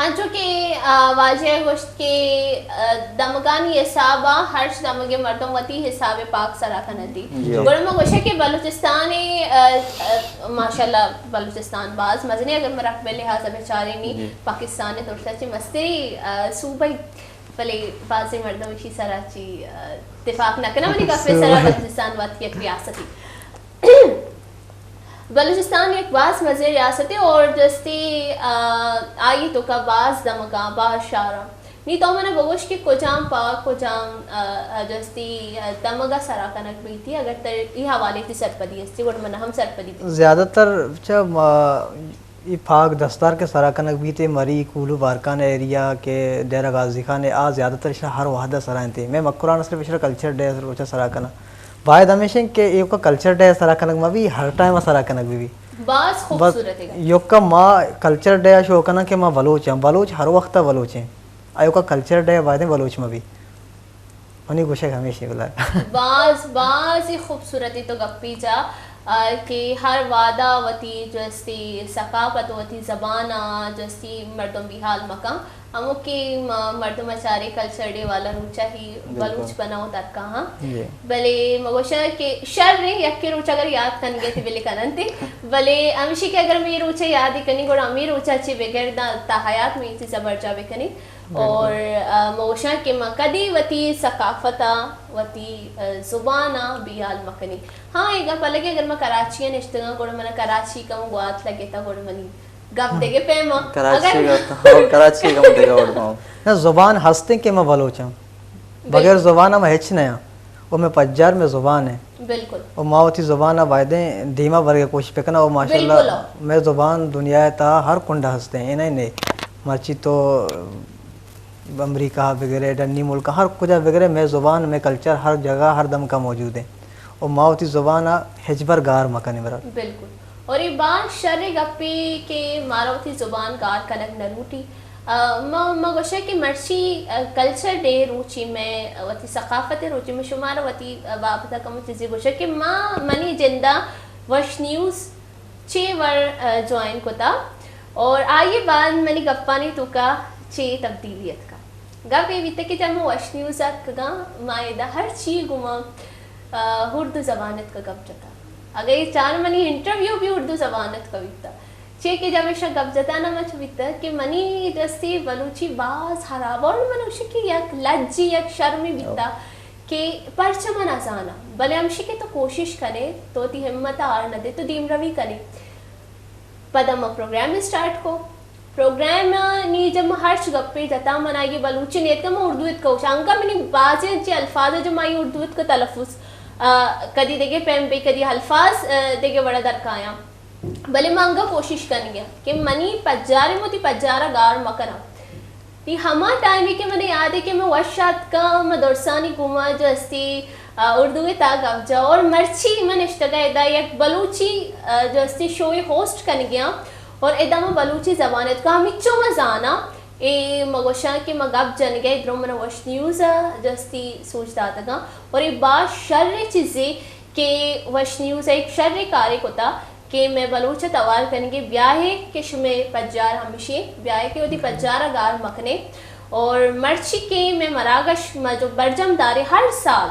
انچو کہ، آ، واجہ ء گوشت کہ، آ، دمگانی حساب ء ہرچ دمگ ء مردم وتی حساب ء پاک سرا کننتی۔ جی۔ گڑا ما گوشے کہ بلوچستان ء، آ، آ، ماشاءاللہ بلوچستان باز مزنی اگر ما رقبہ لحاظ ء بچارینی جی۔ پاکستان ء ترسا چہ مستری، آ، صوبہ، بلے بازیں مردم اشی سرا چی، آ، اتفاق نہ کناں، منی گپ ء سرا بلوچستان وت یک ریاستی۔ بلوچستان یک باز مزن ریاستے اور جستی، آ، آئی توکا باز دمگاں، باز شہراں۔ نی تو منا بگوش کہ کجام پا کجام، آ، آ، جستی، آ، دمگا سرا کنگ بیتی، اگر تر ای حوالے تی سرپدی استی، گڑا منا ہم سرپدی دے۔ زیادہ تر چہ ما ای پاک دستار کہ سرا کنگ بیت، مری، کولو، بارکان ایریا کہ ڈیرہ غازی خان ء، آ زیادہ تر اشاں ہر وہد ء سرا انت۔ مئے مکران ء صرف اشرا کلچر ڈے ء روچ ء سرا کناں۔ باید ہمیش انت کہ ایوکا کلچر ڈے ء سرا کنگ مہ بی، ہر ٹائم ء سرا کنگ بہ بی۔ باز بس خوبصورت ہے۔ یوکا ما کلچر ڈے ء شو کناں کہ ما بلوچ ہیں، بلوچ ہر وقت ء بلوچ ہیں۔ ایوکا کلچر ڈے ء باید بلوچ مہ بی۔ منی گوشگ ہمیش انت بلے۔ باز، باز ہی خوبصورتی تو گپی جا، آ، کہ ہر وہدا وتی جستی ثقافت، وتی زبان ء جستی مردم بیحال مکن۔ ہمو کہ م-، مردم ء چارے کلچر ڈے والا روچا ہی بالکل۔ بلوچ بنا و درکا ہاں۔ جی۔ بلے مگوشاں کہ شر ہے، یکے روچ اگر یاد کنگے تے بلے کننتے۔ بلے ہمیشی کہ اگر میں روچے یاد کنی گڑا ہمیں روچا چی بگر دا تا حیات میں چی زبر جا بکنی۔ بالکل۔ اور، آ، ما گوشاں کہ ما کدی وتی ثقافت ء، وتی، آ، زبان ء بیال مکنی۔ ہاں، اے گپ الگ ہے، اگر ما کراچی ء نشتگاں، گڑا منا کراچی کم گوات لگے تا، گڑا منی گپ دگہ پیما۔ کراچی اگر گپ، ہاں، کراچی گپ دگہ وڑ ما۔ نہ، زبان ہستیں کہ ما بلوچاں۔ بغیر بالکل۔ زبان ء ما ہچ نہ آں۔ و مئے پجار مئے زبان ہے۔ بالکل۔ و ما وتی زبان ء بایدیں دیما برگ ء کوشش بکناں و ماشاءاللہ بالکل۔ مئے زبان دنیا ء تہا ہر کنڈ ء ہست ہیں، اے نہ نے مرچی تو امریکہ ء بگرے، ڈنی ملک ء ہر کجا بگرے، مئے زبان، مئے کلچر ہر جگہ ہر دمکا موجود ہیں۔ و ما وتی زبان ء ہچبر گار مکنیں برات۔ بالکل۔ اور اے باز شریں گپے کہ مارا وتی زبان گار کنگ نہ لوٹی۔ آ، ما، ما گوشاں کہ مرچی، آ، کلچر ڈے روچی مئے وتی ثقافت روچی مئے شمارا وتی، آ، بابت ء کمو چیزے گوشاں کہ ما منی جندا وش نیوز چے وڑ، آ، جوائن کتا اور آئی بعد منی گپانی توکا چے تبدیلی اتکا۔ گپ اے بیتہ کہ جب ما وش نیوز اتکگاں، ما ادا ہر چی گوما، آ، اردو زبان اتکا گپ جتا۔ اگہ اے چار منی انٹرویو بھی اردو زبان اتکا بیتا۔ چے کہ جب ایشا گپ جتا نا مچ بیتا کہ منی دستی بلوچی باز خراب اور من گوشی کہ یک لجی، یک شرمی بیتا کہ پرچہ من ازانا۔ بلے ہمشی کہ تو کوشش کنے، تو تی ہمت آر ندے، تو دیم روی کنے۔ پدا ما پروگرام اسٹارٹ کو۔ پروگرام ء نی جب ما ہرچ گپے جتا، من آئی بلوچی نیتکا، ما اردو اتکا گوشاں۔ انگا منی بازیں چی الفاظ جو ما آئی اردو اتکا تلفظ، آ، کدی دگہ پیم بی، کدی الفاظ، آ، دگہ وڑا درکایاں۔ بلے ما انگا کوشش کنگے کہ منی پجارے، وتی پجارا گار مکناں۔ ای ہما ٹائمے کہ منے یاد ہے کہ من وش آتکاں، من درسانی گوما جو استی، آ، اردو ء تہا گپ جا اور مرچی من نشتگاں ادا یک بلوچی، آ، جو استی شوئے ہوسٹ کنگیاں اور ادا من بلوچی زبان اتکا ہمچو من زاناں۔ اے مگوشاں کہ من گپ جنگے درو من وش نیوز ء جو استی سوج داتگاں اور اے باز شر چیزے کہ وش نیوز ء ایک شر کارے کتا کہ مئے بلوچ ء توار کنگے بیاہے کہ شمئے پجار ہمشی بیاہے کہ وتی پجار ء گار مکنے اور مرچی کہ مئے مراگش ما جو برجم دارے ہر سال،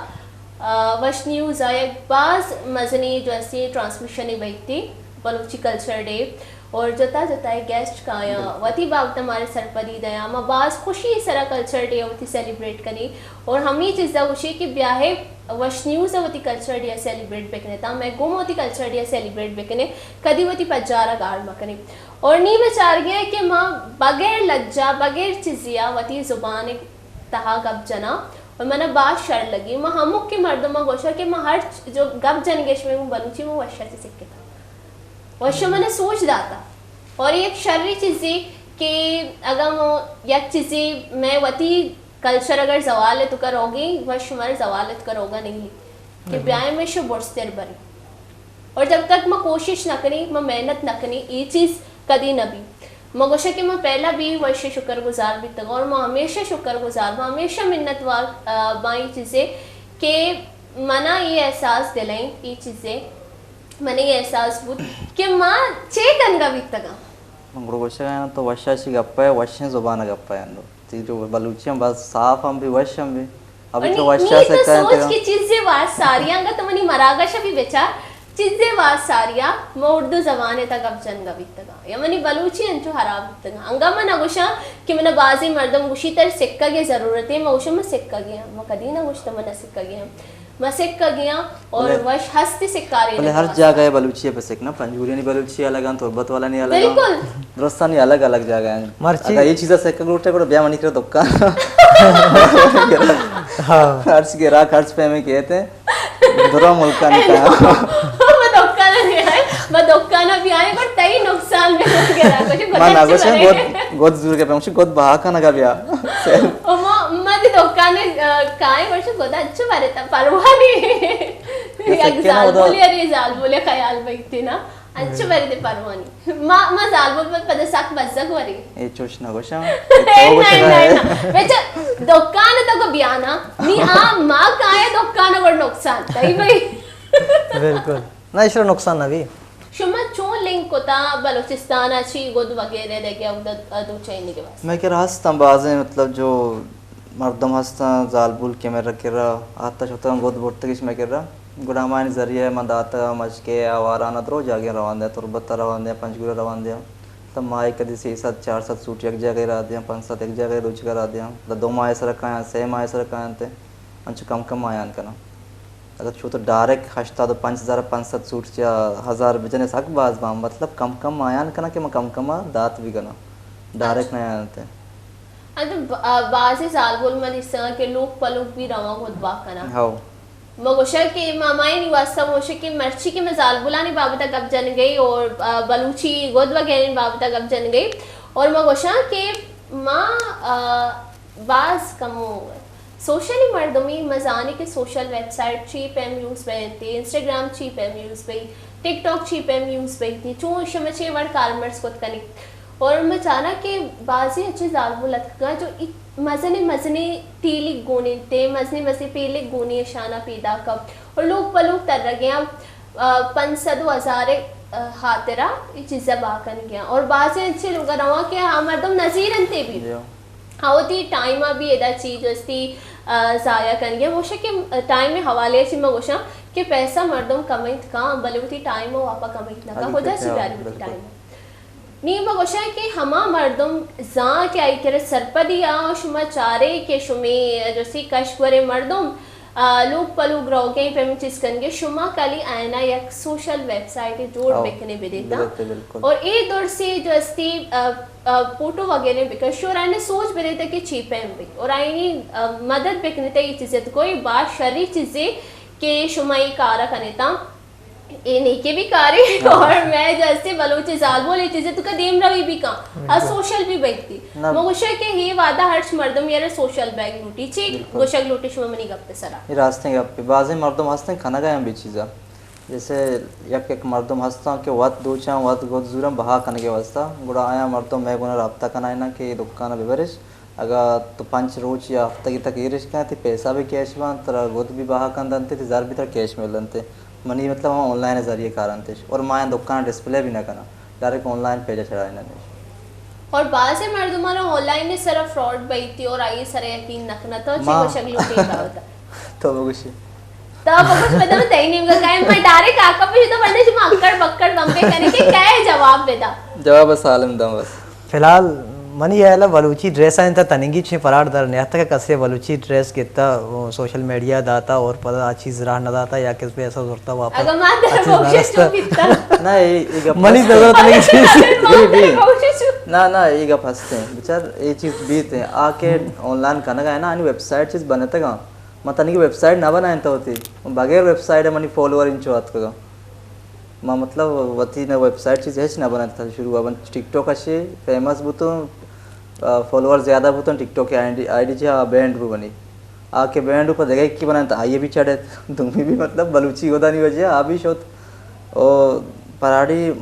آ، وش نیوز ء یک باز مزنی جو استی ٹرانسمیشن بیتی بلوچی کلچر ڈے اور جتا جتا گیسٹ کایاں وتی بابت مارے سرپدی دیاں۔ ما باز خوشی سرا کلچر ڈے وتی سیلیبریٹ کنی اور ہمی چیزا گوشی کہ بیاہے وش نیوز ء وتی کلچر ڈے ء سیلیبریٹ بکنے تاں مئے گوم وتی کلچر ڈے ء سیلیبریٹ بکنے، کدی وتی پجار ء گار مکنے۔ اور نی مئے چارگی ء کہ ما بغیر لجا، بغیر چیزی ء وتی زبان ء تہا گپ جناں اور منا باز شر لگی۔ ما ہمک کہ مردم ء گوشا کہ ما ہر چ-، جو گپ جنگش میں بلوچی میں وشا چی سکتا۔ وشا منا سوچ داتا۔ اور یک شری چیزی کہ اگاں مو یک چیزی مئے وتی کلچر اگر زوال ء توکا روگی، وش شمار زوال ء توکا روگا نہیں کہ بالکل۔ بیائیں مئے شو برزتر بری۔ اور جب تک ما کوشش نہ کنی، ما محنت نہ کنی، اے چیز کدی نہ بی۔ ما گوشہ کہ ما پہلا بھی وش شکر گزار بیتگاں اور ما ہمیشہ شکر گزار، ما ہمیشہ منت وار، آ، باں اے چیزے کہ منا اے احساس دلائیں، اے چیزے منا اے احساس بود کہ ما چے کنگا بیتگاں۔ من گڑا گوشگ ءَ آں تو وش ءَ چی گپ ءَ، وشیں زبان ءَ گپ ءَ انت۔ تئی جو بلوچی ہم باز صاف ہم بی، وش ہم بی۔ ابھی نی، تو وش نی ءَ تو سکا انت سوچ کہ۔ کہ چیزے واساری انگت منی مراگش ءَ بی بچار، چیزے واساری ءَ ما اردو زبان ءِ تہ گپ جنگ ءَ بیتگاں یا منی بلوچی انچو خراب بیتگاں۔ انگا من نہ گوشاں کہ من بازیں مردم گوشی تر سکگ ءِ ضرورت ہے، ما گوشاں من سکگی ہاں، ما کدی نہ گوشتہ من نہ سکگی ہاں۔ ما سکگی آں اور بلے، وش ہستی سکارے بلے لگا ہر واسطہ۔ جاگہ ءَ بلوچی ءَ پہ سک نا، پنجگوریانی بلوچی الگ انت، تربت والانی الگ انت۔ بالکل۔ درستانی الگ الگ جاگہ انت۔ مرچی اگر یہ چیزا سکگ لوٹے، گڑا بیا منی کرا دکان۔ ہاں۔ ہرچ گراک، ہرچ پیمے کہتے ہیں، درا ملکانی کہاں۔ ما دکان بھی آئے، ما دکان بھی آئے، پر تئی نقصان میں گراک، کچھ ما نہ گوشے، گد، گد زور کے پہنچے، گد بہا کا نگا بیا۔ او ما، ما دی دکان، آ، کائیں، پر گد اچھا بارے تا پروانی۔ یک زالبول یا ری زالبول خیال بیتی نا۔ انچو بری دے پروانی۔ ما، ما زالبول پد، پد سک بزگ وری۔ اے چوش نہ گوشاں۔ اے تو گوشگا ہے۔ بچا دکان تو کو بیانا۔ نی آ ما کائے دکان گڑ نقصان۔ تئی بھائی۔ بالکل۔ نہ، اشرا نقصان نہ بی۔ شما چون لنک کتا بلوچستان چی گد وغیرہ دے گیا ادو چینی کے واسطے؟ میں کہ راستاں بازیں مطلب جو مردم ہستاں، زالبول کہ مئے کرا آتہ شتگاں، گد برتگش مئے کرا۔ گڑا ہمایانی ذریعہ ءَ من داتگاں، مشکے آواران ءَ درو جاگہے روان دیاں، تربت ءَ روان دیاں، پنجگور ءَ روان دیاں۔ مطلب ماہے کدی سے سد، چار سد سوٹ یک جاگہے را دیاں، پنچ سد یک جاگہے روچگا را دیاں۔ مطلب دو ماہ سر کایاں، سے ماہ سر کایاں تے انچو کم کم آیان کناں۔ اگر چو تو ڈائریکٹ ہشتاد و پنچ ہزار، پنچ سد سوٹ چیا ہزار بجنے سک باز باں، مطلب کم کم آیان کناں کہ من کم کم ءَ دات بھی کناں، ڈائریکٹ نہ آیان تے۔ انت ب-، آ، بازیں زالبول ما دیستگاں کہ لوگ پہ لوگ بھی رواں گد بہا کناں۔ ہو۔ ما گوشاں کہ ما، ما اینی واسطہ گوشاں کہ مرچی کہ ما زالبولانی بابت ءَ گپ جنگئی اور، آ، بلوچی گد وغیرہ بابت ءَ گپ جنگئی اور ما گوشاں کہ ما، آ، باز کمو سوشلی مردمی، ما زانی کہ سوشل ویب سائٹ چی پیم یوز بیتی، انسٹاگرام چی پیم یوز بی، ٹک ٹاک چی پیم یوز بیتی، چون شما چے وڑ کارمرز کت کنی۔ اور ما چانا کہ بازی اچھے زالبول اتکگا جو ای مزنی مزنی ٹیلی گونی تے، مزنی مزنی پیلی گونی شانا پیدا کپ اور لوگ پہ لوگ تر گیا، آ، پنچ سد و ہزار، آ، خاطرہ ای چیزا با کن گیا اور بازی اچھے لوگ رواں کہ ہاں مردم نظیر انتے بھی۔ ہاں، وتی ٹائم ءَ بھی ادا چی جو استی، آ، ضائع کنگی۔ ہمیشہ کہ ٹائم ءِ حوالے ءَ چی ما گوشاں کہ پیسہ مردم کمائیت کاں، بلے وتی ٹائم ءَ واپا کمائیت نہ کاں۔ کجا چی بیاری وتی ٹائم ءَ؟ نی ما گوشاں کہ ہما مردم زاں کہ آئی کرا سرپدی آ، شما چارے کہ شمی جو استی کش گورے مردم، آ، لوگ پہ لوگ روگیں پیمیں چیز کنگے، شما کالی آئینا یک سوشل ویب سائٹ جوڑ بکنے بدیتا۔ اور اے دور سے جو استی، آ، آ، فوٹو وغیرہ بکش اور آئینے سوچ بدیتا کہ چی پیم بی اور آئینی، آ، مدد بکنیتا۔ یہ چیزیں تو کوئی باز شری چیزیں کہ شما یہ کارا کنیتا۔ اے نیکے بھی کاری اور میں جیسے بلوچ زالبول یہ چیزیں تو کا دیم روی بھی کاں اور سوشل بھی بیتی۔ ما گوشا کہ یہ وعدہ ہرچ مردم یار سوشل بیگ لوٹی چی گوشگ لوٹی شما منی گپ سرا۔ یہ راستیں گپ۔ بازیں مردم ہستیں کنگا ہم بھی چیزا۔ جیسے یک یک مردم ہستاں کہ وت دوچاں، وت گد زوراں بہا کنگے واسطہ، گڑا آیاں مردم مئے گونا رابطہ کنائیناں کہ اے دکان ء ببرش، اگاں تو پنچ روچ یا ہفتگے تک ایرش کن، تئی پیسہ بھی کیش بنت، ترا گد بھی بہا کن دنت، تئی زر بھی ترا کیش ملنت۔ منی مطلب ہم آن لائن ذریعے کارنتش، اور ما آیاں دکان ڈسپلے بھی نہ کناں، ڈائریکٹ آن لائن پیجا چڑھائیناں۔ اور بعض مردماں آن لائن سرا فراڈ بیتی اور آئی سرا یقین نہ کناں، تو چی ما گوشگ لوٹی بابت؟ تو بگوشی۔ تو بگوش، پدا من تئی نیمگا کائیں، من ڈائریکٹ آکا پہ تو بندے شما اکڑ بکڑ بمبے کنے کہ کئے جواب بدا۔ جواب سالم دم بس۔ فی الحال منی ہیالا بلوچی ڈریس آئیں تا تننگی چھ پراڈ در نیاتک، کسے بلوچی ڈریس گتا سوشل میڈیا داتا اور پدا آ چیز راہ نہ داتا یا کس پیسہ زرتا واپس۔ اگاں ما در آ چیز نہ بخشش رستا۔ چو بیتا۔ نہ، اے، اے گپ منی ہست نظر تننگی چیز۔ بی، بی۔ نہ، نہ، اے گپ ہستیں۔ بچار اے چیز بیت ہیں۔ آ کہ آن لائن کنگا ہے نا، آنی ویب سائٹ چیز بنتگاں۔ من تنیگہ ویب سائٹ نہ بنائینتہ وتی۔ من بغیر ویب سائٹ ء منی فالوور انچو اتکگاں۔ من مطلب وتی نہ ویب سائٹ چیز ہچ نہ بنائینتہ شروع ء۔ من ٹک ٹاک ء چہ فیمس بوتوں، آ، فالوور زیادہ بوتوں، ٹک ٹاک ء آئی ڈی، آئی ڈی چہ بینڈ بو منی۔ آ کہ بینڈ بو پہ دگہ یکی بنائینتہ، آئی ء بھی چڑھت۔ دومی بھی مطلب بلوچی گدانی وجہ ء آ بھی شت۔ او پراڈی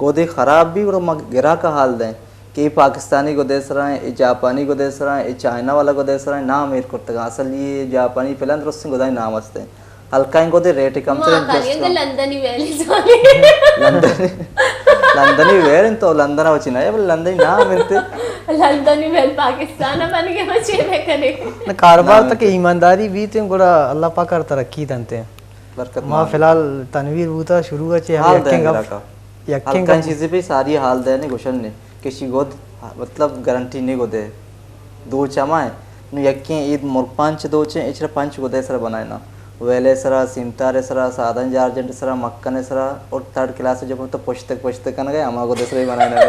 گودے خراب بھی گڑا ما گراک ء حال دیں۔ کہ اے پاکستانی گدے سرا ایں، اے جاپانی گدے سرا ایں، اے چائنا والا گدے سرا ایں، نام ایر کرتگاں۔ اصل اے جاپانی پلان درستیں گدانی نام است ایں۔ ہلکائیں گدے ریٹ کم تر ایں، ما کاری جسٹ ایں کم۔ لندنی ویلی زانی۔ لندنی۔ لندنی ویل انت، تو لندن ء وچی نہ، بلے لندنی نام انت۔ لندنی ویل پاکستان ء بن گئے، ما چے بہ کنیں؟ نہ، کاروبار نام تک انت۔ ایمانداری بیت انت، گڑا اللہ پاک ہر ترقی دنت۔ برکت ما مان۔ فی الحال تنویر بوتا، شروع ء چہ ہم حال یکیں دیں گپ، گراکا۔ یکیں ہلکیں گپ۔ چیزے پہ ساری حال دیں، گوشن نے کہ شی گد، مطلب، گارنٹی نہیں گدے۔ دو چمائیں۔ نو یکیں عید مرگ پنچ دوچیں، اچرا پنچ گدے سرا بنائینا۔ ویلے سرا، سیمتارے سرا، سادن جارجنٹ سرا، مکن سرا، اور تھرڈ کلاس جو تو پشتک پشتک کنگے، ہما گدے سرا ہی بنائینا۔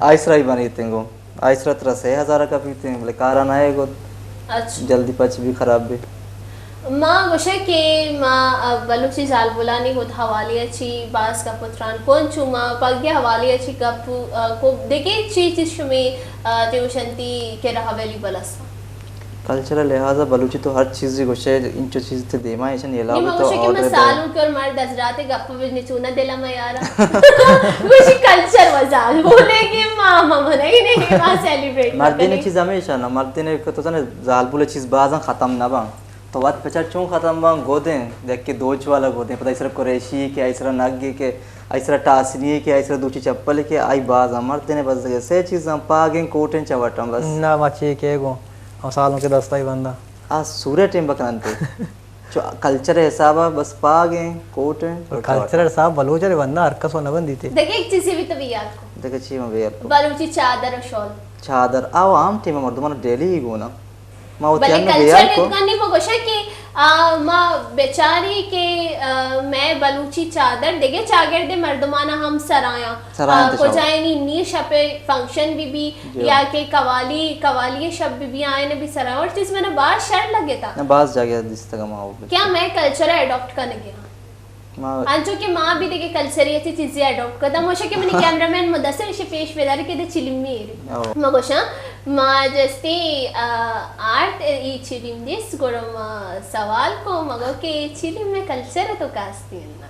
آئی سرا ہی بنیتیں گو۔ آئی سرا ترا سے ہزار کپیتیں، بلے کارا نہ ہے گد۔ اچھا۔ جلدی پچ بھی خراب بھی۔ ما گوشاں کہ ما، ا، بلوچی زالبولانی ہد حوالے ء چی باز گپ و تران کن، چو ما پگے حوالے ء چی گپ، ا، کو دگہ چی چیز شمی، ا، تیوشنتی کہ رہویلی بلستا۔ کلچرل لحاظ ء بلوچی تو ہر چیزی گوشے، انچو چیز تے دیما ایشن نی، علاوہ ما تو گوشاں کہ آرڈر میں دے۔ سالوں کے اور مرد حضرات گپ بھی نچونا دل میں یارا۔ گوشی کلچر و زالبولے کہ ما، ما منگی نہیں، ما سیلیبریٹ مردین چیز ہمیشہ نا، مردین کہ تو زانے زالبول چیز بازاں ختم نہ باں۔ تو وت پچا چون ختم باں، گودیں، دیکھ کہ دوچ والا گودیں، پتہ ایسرا قریشی کہ ایسرا نگی کہ ایسرا ٹاسنی کہ ایسرا دوچی چپل کہ آئی باز امر دینے بس سے چیزاں پاگیں کوٹیں چوٹاں بس۔ نہ، ما چے کہ گو، ہم سالوں کے دستائی بندہ۔ آ سورے ٹیم بکننتے۔ چو کلچر حسابا بس پاگیں کوٹیں۔ کلچر حساب بلوچ ارے بندہ ہر کس و نہ بندیتے۔ دیکھ ایک چیزی بھی تو بھی یاد کو۔ دیکھ چی میں بھی یاد کو۔ بلوچی چادر و شال۔ چادر، آو عام ٹیم مردمان ڈیلی ہی گونا۔ ما وتی بلے انو کلچر بیال کو۔ اتکانی ما گوشاں کہ، آ، ما بچاری کہ، آ، مئے بلوچی چادر دگہ چاگردے مردمانا ہم سرایاں۔ سرایاں آ، تو شو۔ کجائینی نی شپ فنکشن بی بی جو۔ یا کہ قوالی، قوالی شپ بی بی آئین بی سرایاں۔ اور چیز منا باز شر لگتا۔ نہ، باز جاگہ دیستگا ما ہو۔ کیا مئے کلچر اڈاپٹ کنگے ہاں؟ ما انچو کہ ما بھی دیگه کلچری اچھی چیزی اڈاپٹ کرتا، موشا کہ منی کیمرہ مین مدثر اسے پیش بدار کہ دے چلیم میری۔ او۔ ما گوشاں، ما جستی، آ، آرت ای چلیم دیس، گڑا ما سوال کو، مگو کہ چلیم میں کلچر تو کاستی ہے نا؟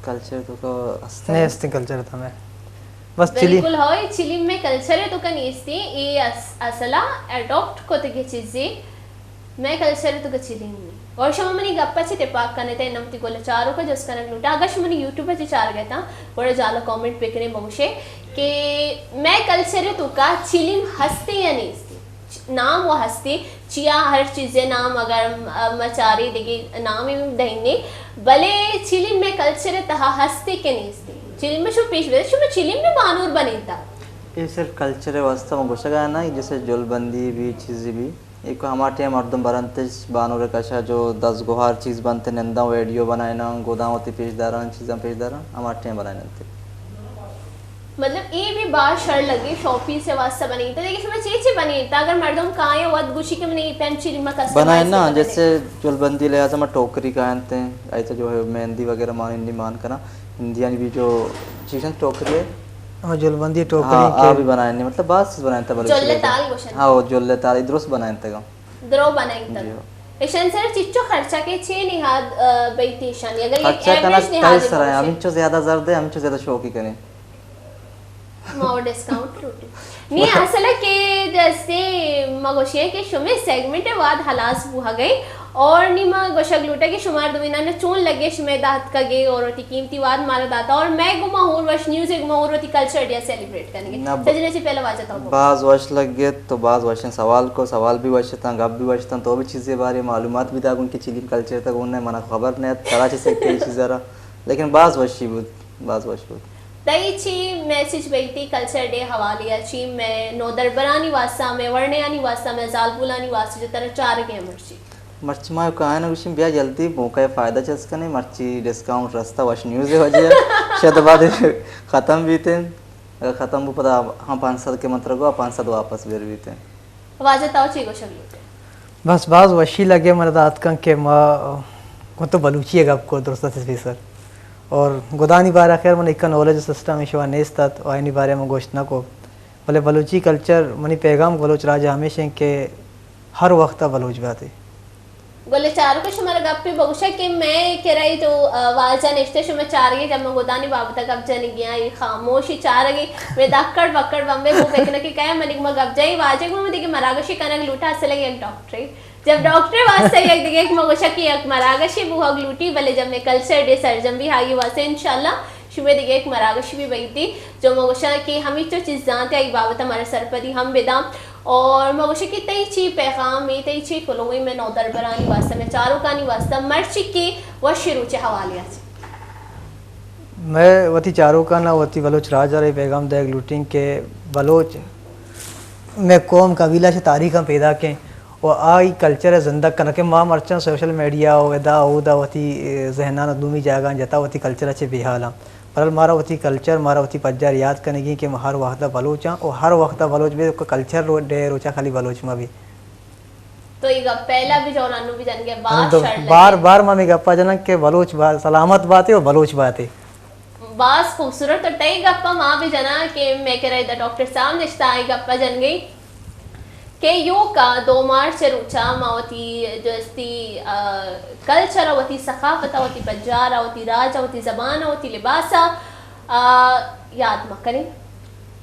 کلچر تو کا ہستا ہے؟ نہیں، ہستی کلچر تھا میں۔ بس چلیم۔ بالکل ہوئی، چلیم میں کلچر تو کا نیستی، ای اس-، اصلا اڈاپٹ کو تگے چیزی۔ مئے کلچر تو گچی لینی۔ اور شما منی گپ ء چہ تپاک کنت ء نمتی گل چاروک ء جست کنگ لوٹاں۔ اگاں شما منی یوٹیوب ء چہ چارگ ء تاں، گڑا جالا کامنٹ بکنے بگوشے کہ مئے کلچر ء توکا چلیم ہستے یا نیستے؟ نام و ہستے، چیا ہر چیز ء نام اگر م-، ما چارے دگہ نامے دہنے، بلے چلیم مئے کلچر ء تہا ہستے کہ نیستے؟ چلیم ء شما پیش بدے، شما چلیم ء بانور بنیتا۔ اے صرف کلچر ء واسطہ ما گوشگا نہ، جیسے جلبندی بھی، چیزی بھی۔ ایوک ہما ٹیم مردم برنتش بانور ء کشا جو دزگوہار چیز بنت، ننداں ویڈیو بنائیناں، گداں وتی پیش داراں، چیزاں پیش داراں، ہما ٹیم بنائیننت۔ مطلب اے بھی باز شر لگے، شو پیس ء واسطہ بنینتا، لیکن شما چے چے بنینتا؟ اگر مردم کایاں وت گوشی کہ من اے پین چی ما کسٹمائز بنائیناں، بنائیناں۔ جیسے جلبندی لحاظ ما ٹوکری کاینت، ایسا جو ہے مہندی وغیرہ مان ہندی مان کنا، ہندیانی بھی جو چیزاں ٹوکری ہے۔ ہاں، جلبندی ٹوکری ہاں، کے آ بھی بنائینی، مطلب باز چیز بنائینتا بلوچی جل لحاظ۔ تال گوشن۔ ہاں، وہ جل تال درست بنائینتا گا۔ درو بنائینتگ۔ جی ہو۔ ایشان سر چچو خرچہ کے چے نہاد، آ، بیتی ایشانی؟ اگر یک خرچہ کنگ ایوریج نہاد تئی سر ہے، بگوشے۔ ہمینچو زیادہ زرد ہے، ہمینچو زیادہ شوقی کنی۔ ما ڈسکاؤنٹ لوٹی۔ نی مطلب اصل ہے کہ جیسے ما گوشی ہے کہ شمے سیگمنٹ ہے واد ہلاس بوہا گئی اور نی ما گوشگ لوٹا کہ شمار دوینا نے چون لگے شمے دات کگے اور وتی قیمتی واد مارا داتا اور میں گما ہور وش نیوز ہے گما ہور وتی کلچر ڈے سیلیبریٹ کنگے۔ نہ ب-، سجنے سے پہلے واجہ تو۔ باز وش لگے تو باز وشیں سوال کو، سوال بھی وش تاں، گپ بھی وش تاں، تو بھی چیزیں بارے معلومات بھی داگن کہ چلیم کلچر تک انہیں منا خبر نہیں، ترا چیز سے کئی چیز را، لیکن باز وشی بود، باز وش بود۔ تئی چی میسج بیتی کلچر ڈے حوالے چی میں نو دربرانی واسطہ، میں ورنیانی واسطہ، میں زالبولانی واسطہ جو ترا چارگے مرچی؟ مرچی ما کائنا گوشیم بیا جلدی موقع فائدہ چست کنے، مرچی ڈسکاؤنٹ رستہ وش نیوز وجہ شد بعد ختم بیتیں۔ اگر ختم بو پدا ہم پانچ سد کے منتر گو پانچ سد واپس بیر بیتے۔ واجہ تاو چی گوشگ لوٹے؟ بس باز وشی لگے من دات کن کہ ما گوں تو بلوچی گپ کو درست سپیسر اور گدانی بارہ خیر من ایک نالج سسٹم ایشوا نیست ات و اینی بارے من گوشت نہ کو، بلے بلوچی کلچر منی پیغام بلوچ راج ہمیش ہیں کہ ہر وقت بلوچ باتے۔ گل چاروک شمارا گپے بگوشا کہ میں کرای تو، آ، واجہ نشتے شما چارگے جب میں گدانی بابتا گپ جنگی آئی خاموشی چارگی میں دکڑ بکڑ بمبے وہ بکنے کہ کیا منی ما گپ جائی واجہ کو میں دیگه مراگشی کنگ لوٹا اصل یک ڈاکٹرے۔ جب ڈاکٹر واسطے یک دیگه یک ما گوشا کہ یک مراگشی بوہگ لوٹی بلے جب میں کلچر ڈے سرجم بھی آئی واسطے انشاءاللہ شمے دگہ یک مراگش بھی بیتی، جو ما گوشاں کہ ہمیچو چیز زانتے آئی بابت ہمارا سرپدی ہم بداں۔ اور ما گوشاں کہ تئی چی پیغام ہے، تئی چی کلوئی میں نودربرانی واسطہ، میں چاروکانی واسطہ، مرچی کے وشی روچے حوالے آچ۔ میں وتی چاروکانا وتی بلوچ راج ء پیغام دیگ لوٹیں کہ بلوچ میں قوم قبیلہ چہ تاریخ پیدا کیں و آئی کلچر ء زندگ کنگ کہ ما مرچاں سوشل میڈیا و ادا اودا وتی ذہنان دومی جاگہ جتا وتی کلچر ء چہ بیحالاں۔ برحال مارا وتی کلچر، مارا وتی پجار یاد کنگی کہ ما ہر وخت بلوچاں و ہر وخت بلوچ بے کلچر رو-، ڈے روچا خالی بلوچ ما بھی۔ تو یہ گپ پہلا بھی جو انو بھی جن گئے بار تو شر لگے۔ بار بار ما میں گپا جناں کہ بلوچ با-، سلامت باتے و بلوچ باتے۔ باز خوبصورت تو ٹئی گپا ما بھی جناں کہ میں کرا ادا ڈاکٹر صاحب نشتا آئی گپا جن گئی۔ کہ یوکا دو مارچ ء روچا ما وتی جو استی، آ، کلچر ء وتی ثقافت ء وتی پجار ء وتی راج ء وتی زبان ء وتی لباس ء، آ، یاد مکنیں۔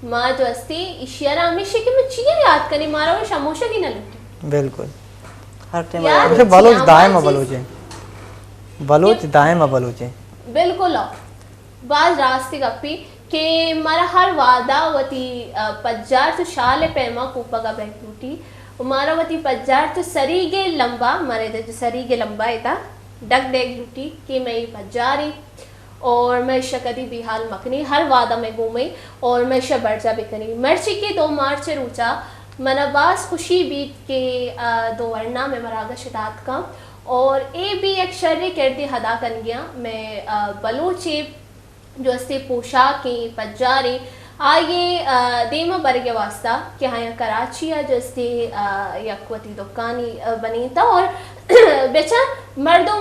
ما جو استی ایشی ء را ہمیشی کہ ما چیا یاد کنیں، مارا وش ہموشگی نہ لوٹی۔ بالکل۔ ہر ٹائم یاد اچھا، بلوچ چیا دائم ما بلوچ ہیں۔ بلوچ کہ دائم بلوچ ہیں۔ بالکل۔ باز راستی گپی کہ مارا ہر وہدا وتی، آ، پجار چو شال ء پیما کوپگا بیگ لوٹی و مارا وتی پجار چو سریگے لمبا، مارا ادا چو سریگے لمبا ادا ڈگ ڈیگ لوٹی کہ مئے پجاری اور مئے شہ کدی بیحال مکنی، ہر وہدا مئے گومئی اور مئے شہ برجا بکنی۔ مرچی کہ دو مارچ روچا منا باز خوشی بیت کہ، آ، دو ورنا مئے مراگش اتاتکاں اور اے بھی یک شریں کردے ادا کنگیاں مئے، آ، بلوچی جو استے پوشاکیں، پجاریں، آئی ء، آ، دیما برگ ء واسطہ کہ آیاں کراچی ء جو استے، آ، یک وتی دکانی، آ، بنینتا اور بچار مردم،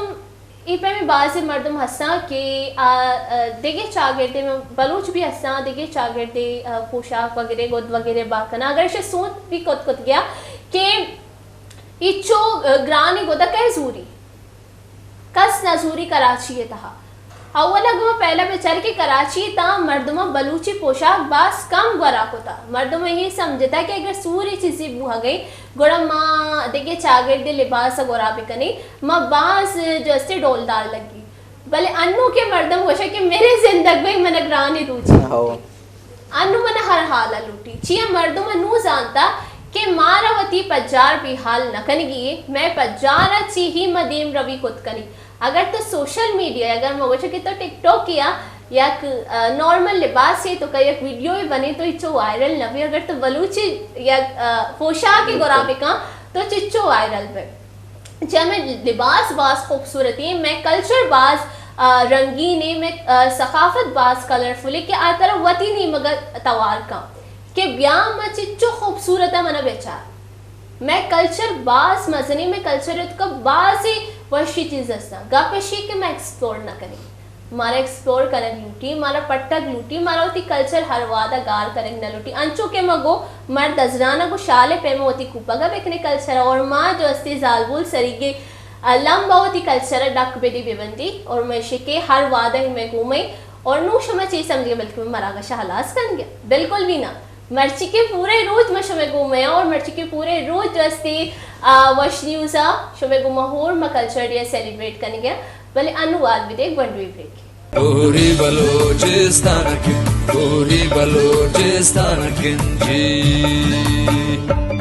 اے پیمیں بازیں مردم ہستاں کہ آ، آ، دگہ چاگردے، بلوچ بھی ہستاں، دگہ چاگردے، آ، پوشاک وغیرہ گد وغیرہ با کناں۔ اگر ایشی سوت بھی کت کت گیا کہ ایچو، آ، گرانی گدا کئے زوری؟ کس نہ زوری کراچی ء تہا۔ اولا گوں پہلا بچار کہ کراچی ء تہا مردماں بلوچی پوشاک باز کم گورا کتا۔ مردم یہ سمجھتا کہ اگر سوری چیزی بوہگئی گڑا ما دگہ چاگردے لباس ء گورا بکنیں، ما باز جو استے ڈولدار لگی۔ بلے انو کہ مردم گوشا کہ میرے زندگ بے من گرانی روچی ہو۔ انو من ہر حال ء لوٹی۔ چیا مردم ء نوں زانتا کہ مارا وتی پجار بیحال نہ کنگی اے، مئے پجار ء چی ہی ما دیم روی کت کنی۔ اگر تو سوشل میڈیا، اگر ما گوشاں کہ تو ٹک ٹاک یا یک، آ، نارمل لباسے تو کا یک ویڈیو بنے تو اچو وائرل نہ بی، اگر تو بلوچی یک، آ، پوشاک گورا بکاں تو چچو وائرل بے۔ چہ مئے لباس باز خوبصورت ایں، مئے کلچر باز، آ، رنگین ایں، مئے، آ، ثقافت باز کلرفل ایں کہ آ ترا وتی نیمگ ء توار کن کہ بیا ما چچو خوبصورت ء من ء بچار۔ مئے کلچر باز مزنیں، مئے کلچر ء توکا بازیں وشی چیز ہستاں۔ گپ اشی کہ ما ایکسپلور نہ کنیں۔ مارا ایکسپلور کنگ لوٹی، مارا پٹگ لوٹی، مارا وتی کلچر ہر وہدا گار کنگ نہ لوٹی۔ انچو کہ ما گو مرد ازنانا گو شال ء پیما وتی کوپگا بکنے کلچر ء، اور ما جو استی زالبول سریگے لمبا وتی کلچر ء ڈک بدی ببندی، اور مئے شکے ہر وہدا ہی مئے گومے، اور نو شما چی سمجھے بلکہ مراگش ہلاس کنگے؟ بالکل بھی نہ۔ مرچی کے پورے روچ ما شمے گومے اور مرچی کے پورے روچ جو استی، آ، وش نیوزا شمے گوما ہور ما کلچر ڈے سیلیبریٹ کنگے۔ بلے انو وال بدے گونڈوی بریک۔ کوری بلوچستان کن، کوری بلوچستان کن جی۔